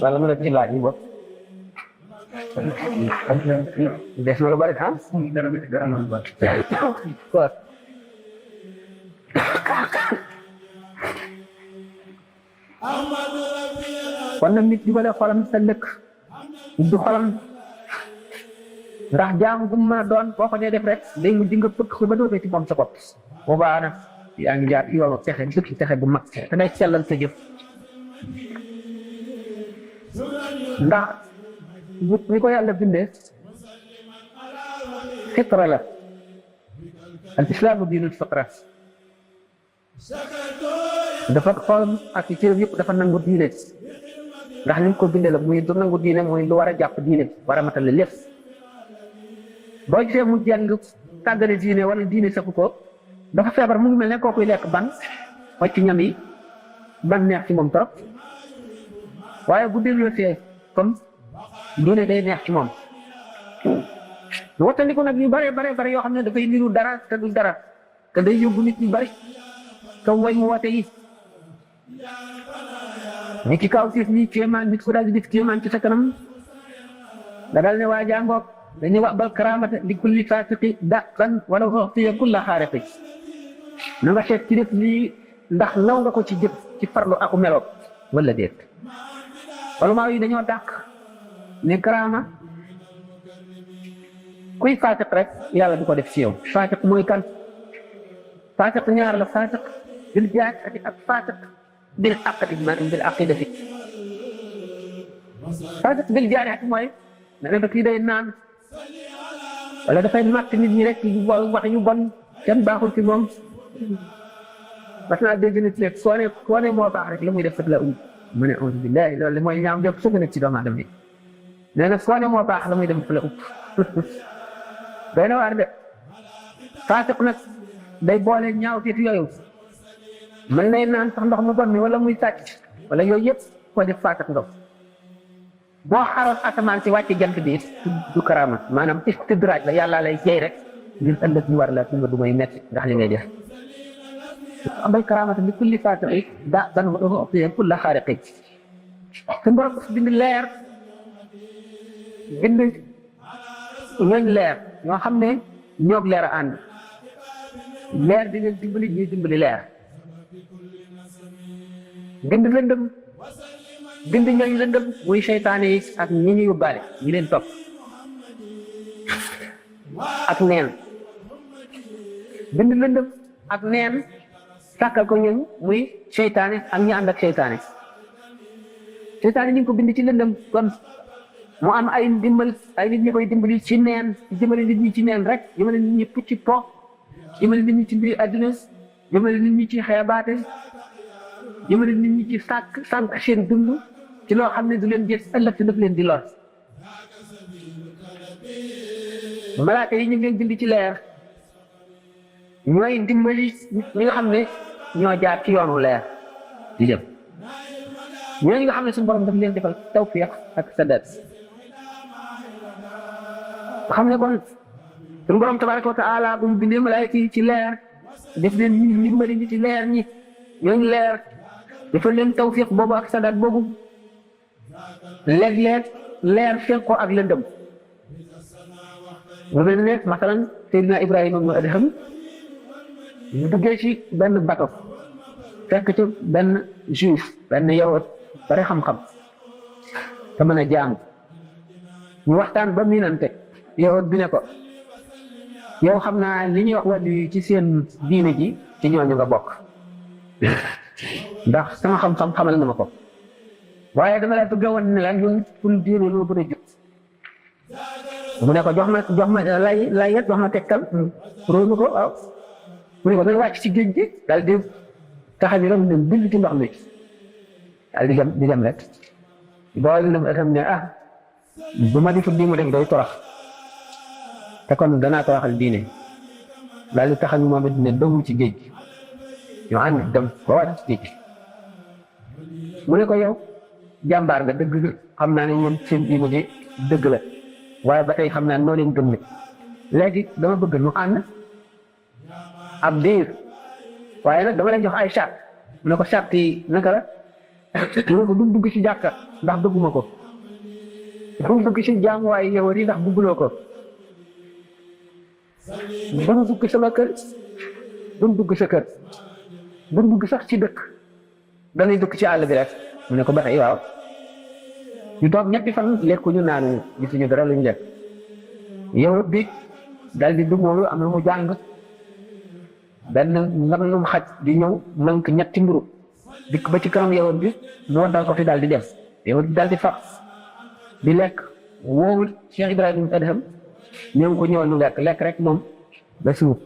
S1: wala mu ne ci laaj yi bopp def na lu bari ah kon nag nit jubale xolam sa lëkk du xolam ndax jaamu bu ma doon boo ko dee def rek day mu di nga pëkk ko ba dootee ci moom sa bopp boobaa nag yaa ngi jaar yoonu texe dëkk texe bu mag te ngay sellal sa jëf ndax ni ko yàlla bindee fitra la al islaamu diinul fitra dafa xool ak ci cëram yëpp dafa nangu diine ndax ni ko bindee la muy du nangu diine mooy lu war a jàpp diine war a matale lépp boo gisee mu jàng tàggale diine wala diine safu ko dafa feebar mu ngi mel ne kookuy lekk ban wàcc ñam yi ban neex ci moom trop waaye bu développé comme diine day neex ci moom wattandiku nag yu bare yoo xam ne dafay niru dara te du dara te day yóbbu nit ñu bari kaw way mu wate yi ni ki kaw siif ni kéemaan nit ko daal di def kéemaan ci sa kanam da dal ne waa jàngoog dañuy wax bal karamata li kulli fasiqi daqan wala uxtiya kulla xaariqi na nga seet ci def lii ndax naw nga ko ci jëf ci farlu aku meloog wala déet wala maa yi dañoo dàq ne karaama kuy faatiq rek yàlla du ko def ci yow faatiq mooy kan faatiq ñaar la faatiq bil jaahati ak faatiq bil aqdi maanaam bil aqidati faatiq bil jaahati mooy ne da kii day naan wala dafay màtt nit ñi rek wax yu bon kenn baaxul ci moom parce que dégg nit rek soo ne moo baax rek la muy def la mu ne auzu billahi loolu mooy ñaam jëpp sëgg na ci doomu aadama yi nee na soo ne moo baax la muy def la doy na waar de faasiq nag day boole ñaaw tiit yooyu mën nay naan sax ndox mu bon mi wala muy sàcc wala yooyu yëpp koo def faasiq ndox boo xaroon asamaan si wàcc jant bi du karaama maanaam istidraaj la yàlla lay jey rek ngir ëllëg ñu war la fi nga du may metti ndax li ngay def ambay karaamata li kulli faatiqi daa ban wa dafa opté kulla xaariqi suñu borom bind leer bind ñooñ leer ñoo xam ne ñoog leer a ànd leer di leen dimbali ñuy dimbali leer bind lëndëm bind ñooñ lëndëm muy seytaane yi ak ñi ñu yóbbaale ñi leen topp ak neen bind lëndëm ak neen sàkkal ko ñun muy seytaane ak ñi ànd ak seytaane seytaane ñu ngi ko bind ci lëndëm kon mu am ay ndimbal ay nit ñi koy dimbali ci neen jëmale nit ñi ci neen rek jëmale nit ñi pucci po jëmale nit ñi ci mbiri àdduna jëmale nit ñi ci xeebaate jëmale nit ñi ci sànq seen dund ci loo xam ne du leen jël ëllëg te daf leen di lor malaaka yi ñu ngi leen bind ci leer ñooy dimbali ñi nga xam ne ñoo jaar ci yoonu leer di jëm ñooñu nga xam ne suñu borom daf leen defal tawfiq ak sadat xam ne kon suñu borom tabaraka wa taala bu mu bindee malaaka yi ci leer def leen ñu dimbali ñi ci leer ñi ñooñu leer defal leen tawfiq boobu ak sadat boobu léeg-léeg leer fekk ko ak lëndëm mu mel ne masalan Seydina Ibrahima mu Adham ñu duggee ci benn bato fekk ci benn juif benn yawut bari xam-xam te mën a jaamu ñu waxtaan ba miinante yawut bi ne ko yow xam naa li ñuy wax wàllu yi ci seen diine ji ci ñooñu nga bokk ndax sama xam-xam xamal na ma ko waaye dama lay bëgg a wan ne la ñun pour diine loo gën a jub mu ne ko jox ma lay yet jox ma tegtal róomu ko waaw mu ne ko dañ wàcc ci géej gi daal di taxaw rek ne bind ci ndox mi daal di dem rek boo dem itam ne bu ma di fu di mu def day torox te kon danaa toroxal diine daal di taxaw moom it ne dëggu ci géej gi ñu ànd dem ba wàcc ci géej gi mu ne ko yow jàmbaar nga dëgg xam naa ne ñoom seen diine ji dëgg la waaye ba tey xam naa noo leen gëm ne léegi dama bëgg ñu ànd ab diir waaye nag dama leen jox ay charte mu ne ko charte yi naka la mu ne ko du dugg ci jàkka ndax bëgguma ko du dugg ci jaamuwaay yow yi ndax bëgguloo ko du dugg sama kër du dugg sa kër du dugg sax ci dëkk dañuy dugg ci àll bi rek mu ne ko ba tey waaw ñu toog ñetti fan lekkuñu naan gisuñu dara lu ñu lekk yow bi dal di dugg moom am na mu jàng benn nganum xaj di ñëw nank ñetti mburu dikk ba ci kanam yow bi moo dal ko fi daal di dem yow bi daal di fab di lekk woowul Cheikh Ibrahima Adham ñëw ko ñëwal ñu lekk rek moom ba suuf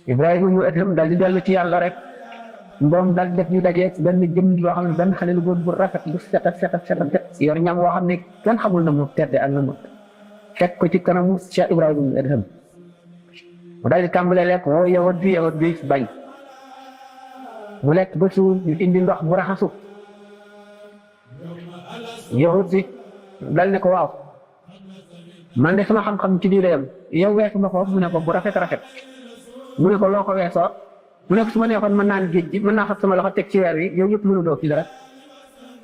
S1: Ibrahima ñu Adham daal di dellu ci yàlla rek mboom daal di def ñu dajee benn jëm loo xam ne benn xale lu góor bu rafet bu set yor ñam woo xam ne kenn xamul na mu tedde ak na mu teg ko ci kanamu Cheikh Ibrahima Adham mu daal di tàmbalee lekk woo yawut bi bañ mu lekk ba suur ñu indi ndox mu raxasu yawut bi dal ne ko waaw man de sama xam-xam ci lii la yem yow weesu ma ko mu ne ko bu rafet mu ne ko loo ko weesoo mu ne ko su ma neexoon mën naan géej gi mën naa xam sama loxo teg ci weer wi yow yëpp mënu doo ci dara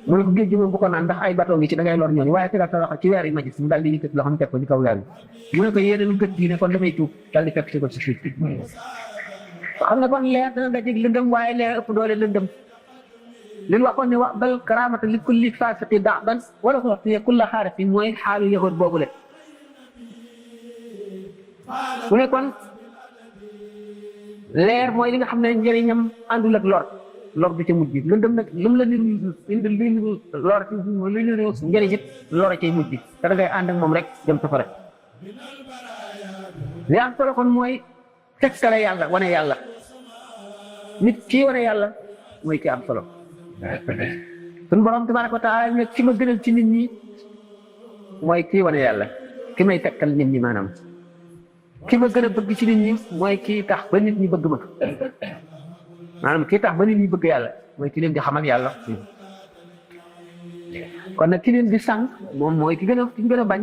S1: mu ne ko géej gi moom bu ko naan ndax ay bateau ngi ci da ngay lor ñooñu waaye tegal sa loxo ci weer yi ma gis mu daal di yëkkati loxo teg ko ci kaw weer wi mu ne ko yéeneen gët gi ne kon damay tuub daal di fekk si ko ci suuf xam ne kon leer dana dajeeg lëndëm waaye leer ëpp doole lëndëm li ñu waxoon ne wax bal karaamata li kulli faasiqi da'ban wala ko wax kulla xaarifin mooy xaalu yahud boobu le mu ne kon leer mooy li nga xam ne njëriñam àndul ak lor bi ca mujj lëndëm nag lu mu la niru indi luy niru lor ci luy niru njëriñ it lor cay mujj te da ngay ànd ak moom rek jëm safara li am solo kon mooy tegtale yàlla wane yàlla nit kii wane yàlla mooy ki am solo suñu borom tabaraka wa taala nag ki ma gënal ci nit ñi mooy kii wane yàlla ki may tegtal nit ñi maanaam ki ma gën a bëgg ci nit ñi mooy kii tax ba nit ñi bëgg ma maanaam kii tax ba nit ñi bëgg yàlla mooy ki leen di xamal yàlla kon nag ki leen di sànq moom mooy ki gën a bañ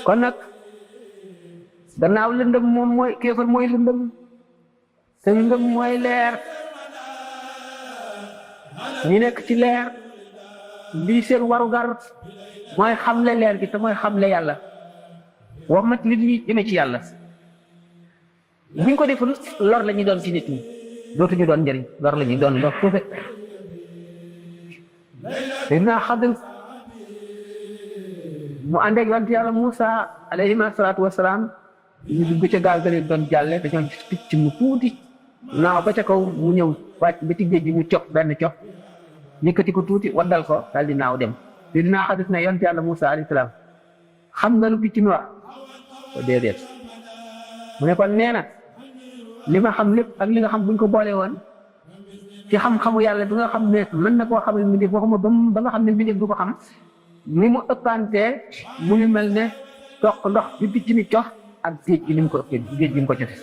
S1: kon nag gannaaw lëndëm moom mooy kéefar mooy lëndëm te lëndëm mooy leer ñi nekk ci leer lii seen warugar mooy xamle leer gi te mooy xamle yàlla wax mat nit ñi jëme ci yàlla buñ ko deful lor la ñuy doon ci nit ñi dootuñu doon njëriñ lor la ñuy doon lor suufe Seydina Xadir mu ànd ak yonent yàlla Moussa alayhi salaatu wasalaam ñu dugg ca gaal ga leen doon jàlle dañoo gis picc mu tuuti naaw ba ca kaw mu ñëw wàcc ba ci géej gi mu cox benn cox yëkkati ko tuuti waddal ko daal di naaw dem Seydina Xadir ne yonent yàlla Moussa alayhi salaam xam nga lu picc mi wax ko déedéet mu ne kon nee na li ma xam lépp ak li nga xam buñ ko boole woon ci xam-xamu yàlla bi nga xam ne mën na koo xamal mbindeef waxuma ba nga xam ne mbindeef du ko xam ni mu ëppantee mu ngi mel ne toq ndox bi picc mi cox ak géej gi ni mu ko ëppee géej gi mu ko cofe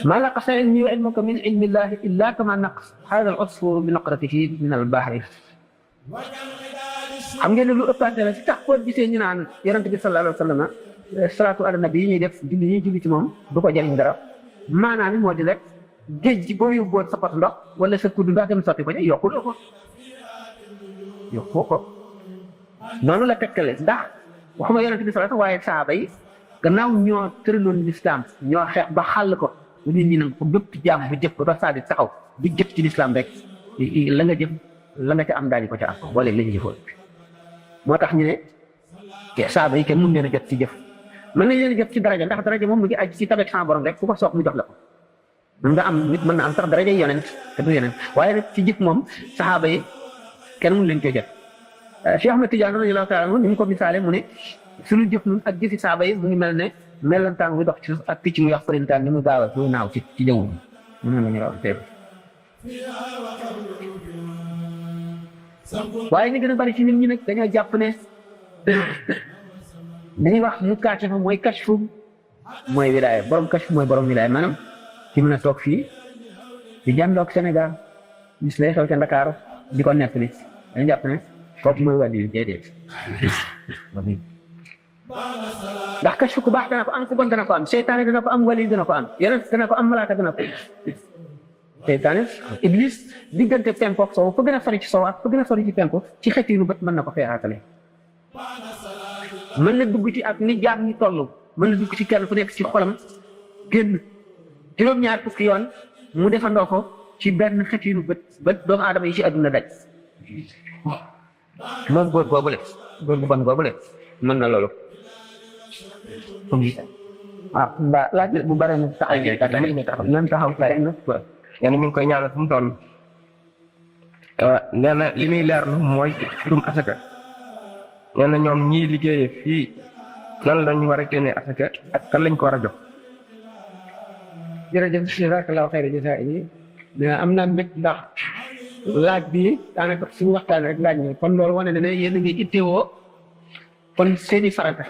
S1: ma naqasa ilmi wa ilmuka min ilmillahi illa kama naqas hada al usfur bi naqratihi min al bahri xam ngeen ne lu ëppante la si tax koo gisee ñu naan yonent bi sallallahu alayhi wa sallam salaatu ala nabi yi ñuy def julli yi julli ci moom du ko jëriñ dara maanaam moo di rek géej gi boo yóbboon sa pot ndox wala sa kudd ndox dem sotti ko ca yokkoo ko noonu la tekkale ndax waxuma yonent bi sallallahu waaye saaba yi gannaaw ñoo tëraloon lislaam ñoo xeex ba xàll ko nit ñi nag ko bépp jaam bu jëf ko ba saa di taxaw bu jëf ci lislaam rek la nga jëf la nga ca am daañu ko ca am boole la ñu jëfoon moo tax ñu ne saaba yi kenn mun leen a jot ci jëf mën nañ leen a jot ci daraja ndax daraja moom mu ngi aju ci tabek sama borom rek ku ko soog mu jox la ko mën nga am nit mën na am sax daraja yonent te du yonent waaye nag ci jëf moom saxaaba yi kenn mun leen koy jot Cheikh Ahmed Tidiane radiyallahu taala anhu ni mu ko misaale mu ne suñu jëf nun ak jëfi saaba yi mu ngi mel ne melantaan bu dox ci suuf ak picc mu wax përintaan ni mu gaaw a su naaw ci jaww ji mën nañu raw teeb waaye ñu gën a bari ci nit ñi nag dañoo jàpp ne dañuy wax mu kaashafa mooy kashfu mooy wilaaya borom kashfu mooy borom wilaaya maanaam ci mën a toog fii di jàndoog Sénégal gis lay xew ca Ndakaaru di ko nettali dañu jàpp ne kooku mooy wàllu déedéet ndax kashfu ku baax dana ko am ku bon dana ko am seytaane dana ko am wali dana ko am yeneen dana ko am malaaka dana ko seytaane iblis diggante penku ak sow fa gën a sori ci sow ak fa gën a sori ci penku ci xeeti lu bët mën na ko feexaatale mën na dugg ci ak ni jaam ñi toll mën na dugg ci kenn fu nekk ci xolam génn juróom-ñaar fukki yoon mu defandoo ko ci benn xeeti lu bët doomu aadama yi ci àdduna daj moom góor boobule góor bu bon boobule mën na loolu waaw mbaa laaj bu bare na taxaw nan taxaw
S2: yéen mi ngi koy ñaanal fu mu toll nee na li muy leerlu mooy mbirum asaka nee na ñoom ñii liggéeyee fii nan lañu war a génnee asaka ak kan lañ ko war a jox.
S1: jërëjëf jazakallahu xayra jasaa yi am naa mbég ndax laaj bi daanaka suñu waxtaan rek laaj na kon loolu wane na ne yéen a ngi ittewoo kon seeni farata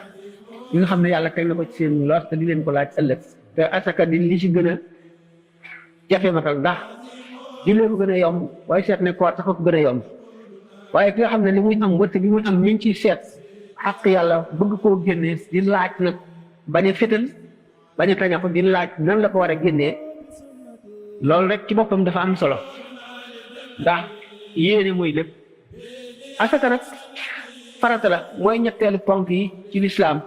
S1: yi nga xam ne yàlla teg na ko ci seen loos te di leen ko laaj ëllëg te asaka di li ci gën a jafe matal ndax jullee ko gën a yomb waaye seet ne koor sax ko gën a yomb waaye ki nga xam ne li muy am wërsëg bi muy am mi ngi ciy seet xaq yàlla bëgg koo génnee di laaj nag bañ a fétal bañ a tañax di laaj nan la ko war a génnee loolu rek ci boppam dafa am solo ndax yéene mooy lépp asaka nag farata la mooy ñetteelu ponk yi ci lislaam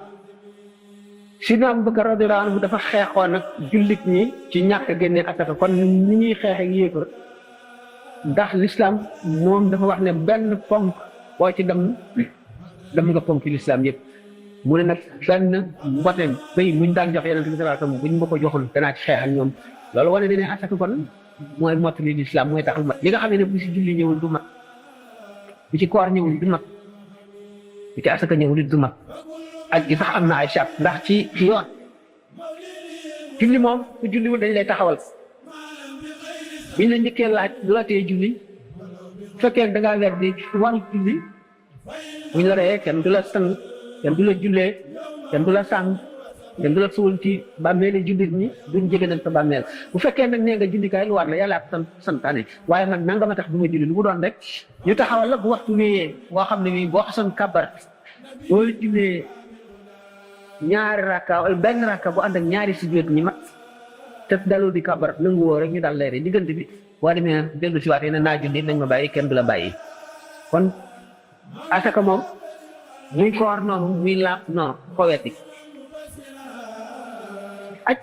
S1: Sidna Abubakar radiyallahu anhu dafa xeexoon nag jullit ñi ci ñàkk a génne asaka kon ni ñuy xeex ak yéefar ndax l'islam moom dafa wax ne benn ponk boo ci dem nga ponk l'islam yëpp mu ne nag benn mbote bay muñ daan jox yeneen bi sallallahu alayhi wasallam buñ ma ko joxul danaa ci xeex ak ñoom loolu wane ne asaka kon mooy mottali l'islam mooy tax mat li nga xam ne bu si julli ñëwul du mat bu ci koor ñëwul du mat bu ci asaka ñëwul du mat ak gi sax am na ay charte ndax ci yoon julli moom ku julliwul dañ lay taxawal biñ la njëkkee laaj lu la tee julli bu fekkee da ngaa weer di wàllu julli buñ la reyee kenn du la sang kenn du la jullee kenn du la sàng kenn du la suul ci bàmmeeli jullit ñi duñ jege nañ sa bàmmeel bu fekkee nag nee nga jullikaay lu war la yàlla ak santaane waaye nag nanga ma tax du ma julli lu mu doon rek ñu taxawal la bu waxtu wéyee boo xam ne bii boo xasoon kàbbar boo jullee ñaari rakka wala benn rakka bu ànd ak ñaari sujjóot ñi mat te dalul di kàbbar nangu woo rek ñu daal leere diggante bi boo demee dellu si waatee ne naa julli nañ ma bàyyi kenn du la bàyyi kon asaka moom muy koor noonu muy laab noonu ko wetti aj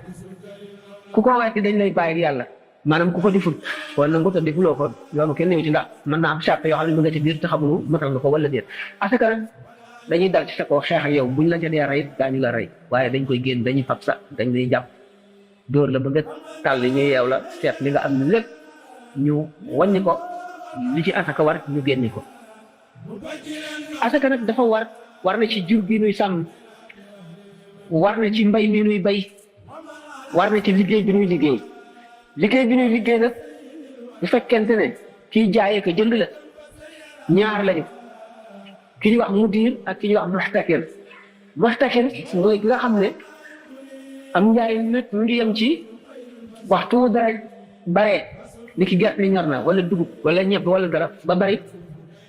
S1: ku ko wetti dañ lay bàyyi yàlla maanaam ku ko deful wala nangu te defuloo ko yoonu kenn ñëw ci ndax mën naa am charte yoo xam ne mu nga ci biir te xamulu matal nga ko wala déet asaka nag dañuy dal ci sa kaw xeex ak yow buñ la ca dee rey daañu la rey waaye dañ koy génn dañuy fab sa dañ lay jàpp dóor la ba nga tàll ñu yeew la seet li nga am lépp ñu wàññi ko li ci asaka war ñu génne ko asaka nag dafa war na ci jur gi nuy sàmm war na ci mbay mi nuy bay war na ci liggéey bi nuy liggéey nag bu fekkente ne kiy jaayee ko jënd la ñaar lañu ki ñuy wax mudir ak ki ñuy wax muxtakir mooy ki nga xam ne am njaay nag mu ngi yem ci waxtu dara bare ni ki gerte ñor na wala dugub wala ñebe wala dara ba bari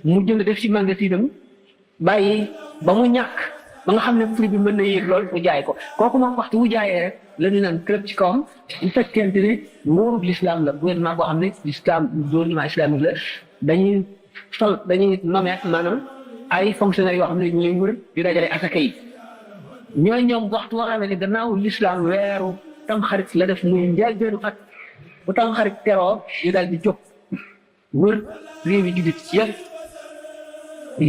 S1: mu jënd def ci magasinam bàyyi ba mu ñàkk ba nga xam ne prix bi mën na yéeg lool mu jaay ko kooku moom waxtu wu jaayee rek la ñu naan club ci kawam bu fekkente ne nguurub l'islam la gouvernement boo xam ne l'islam gouvernement islamique la dañuy nommer maanaam ay fonctionnaires yoo xam ne ñooy wër di dajale asaka yi ñoom waxtu woo xam ne gannaaw l'islam weeru tamxarit la def muy njëlbéenu at bu tamxarit teroo ñu daal di jóg wër réew yi jullit yëpp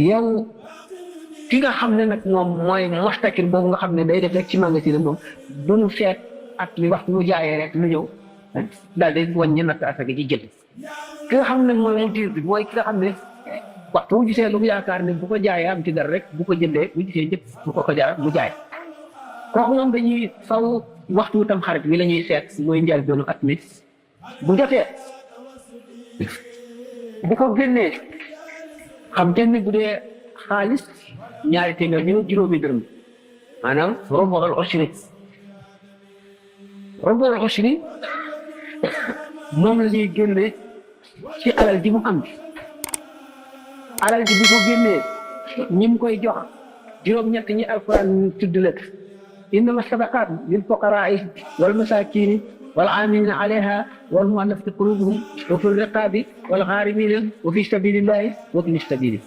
S1: yow ki nga xam ne nag moom mooy mustakir boobu nga xam ne day def rek ci magasin moom duñu seet at mi waxtu mu jaayee rek lu ñëw daal di wàññi natt asaka ji jël ki nga xam ne mooy mudir bi mooy ki nga xam ne waxtu bu gisee lu mu yaakaar ne bu ko jaayee am ci dara rek bu ko jëndee bu gisee ñëpp bu ko jaay mu jaay kooku moom dañuy faw waxtu tam xarit wi la ñuy seet mooy njëlbéenu at mi bu jotee bu ko génnee xam ngeen ne bu dee xaalis ñaari téeméer ñu juróomi dërëm maanaam rubu'ul ushri moom la ñuy génne ci alal ji mu am alal ji bi ko génnee ñi mu koy jox juróom-ñett ñi alquran tudd lëkk innama sadaqaat lil fuqaraai wal masakini wal amilina alayha wal muallafati qulubuhum wa fi riqabi wal gharimina wa fi sabilillahi wa ibni sabili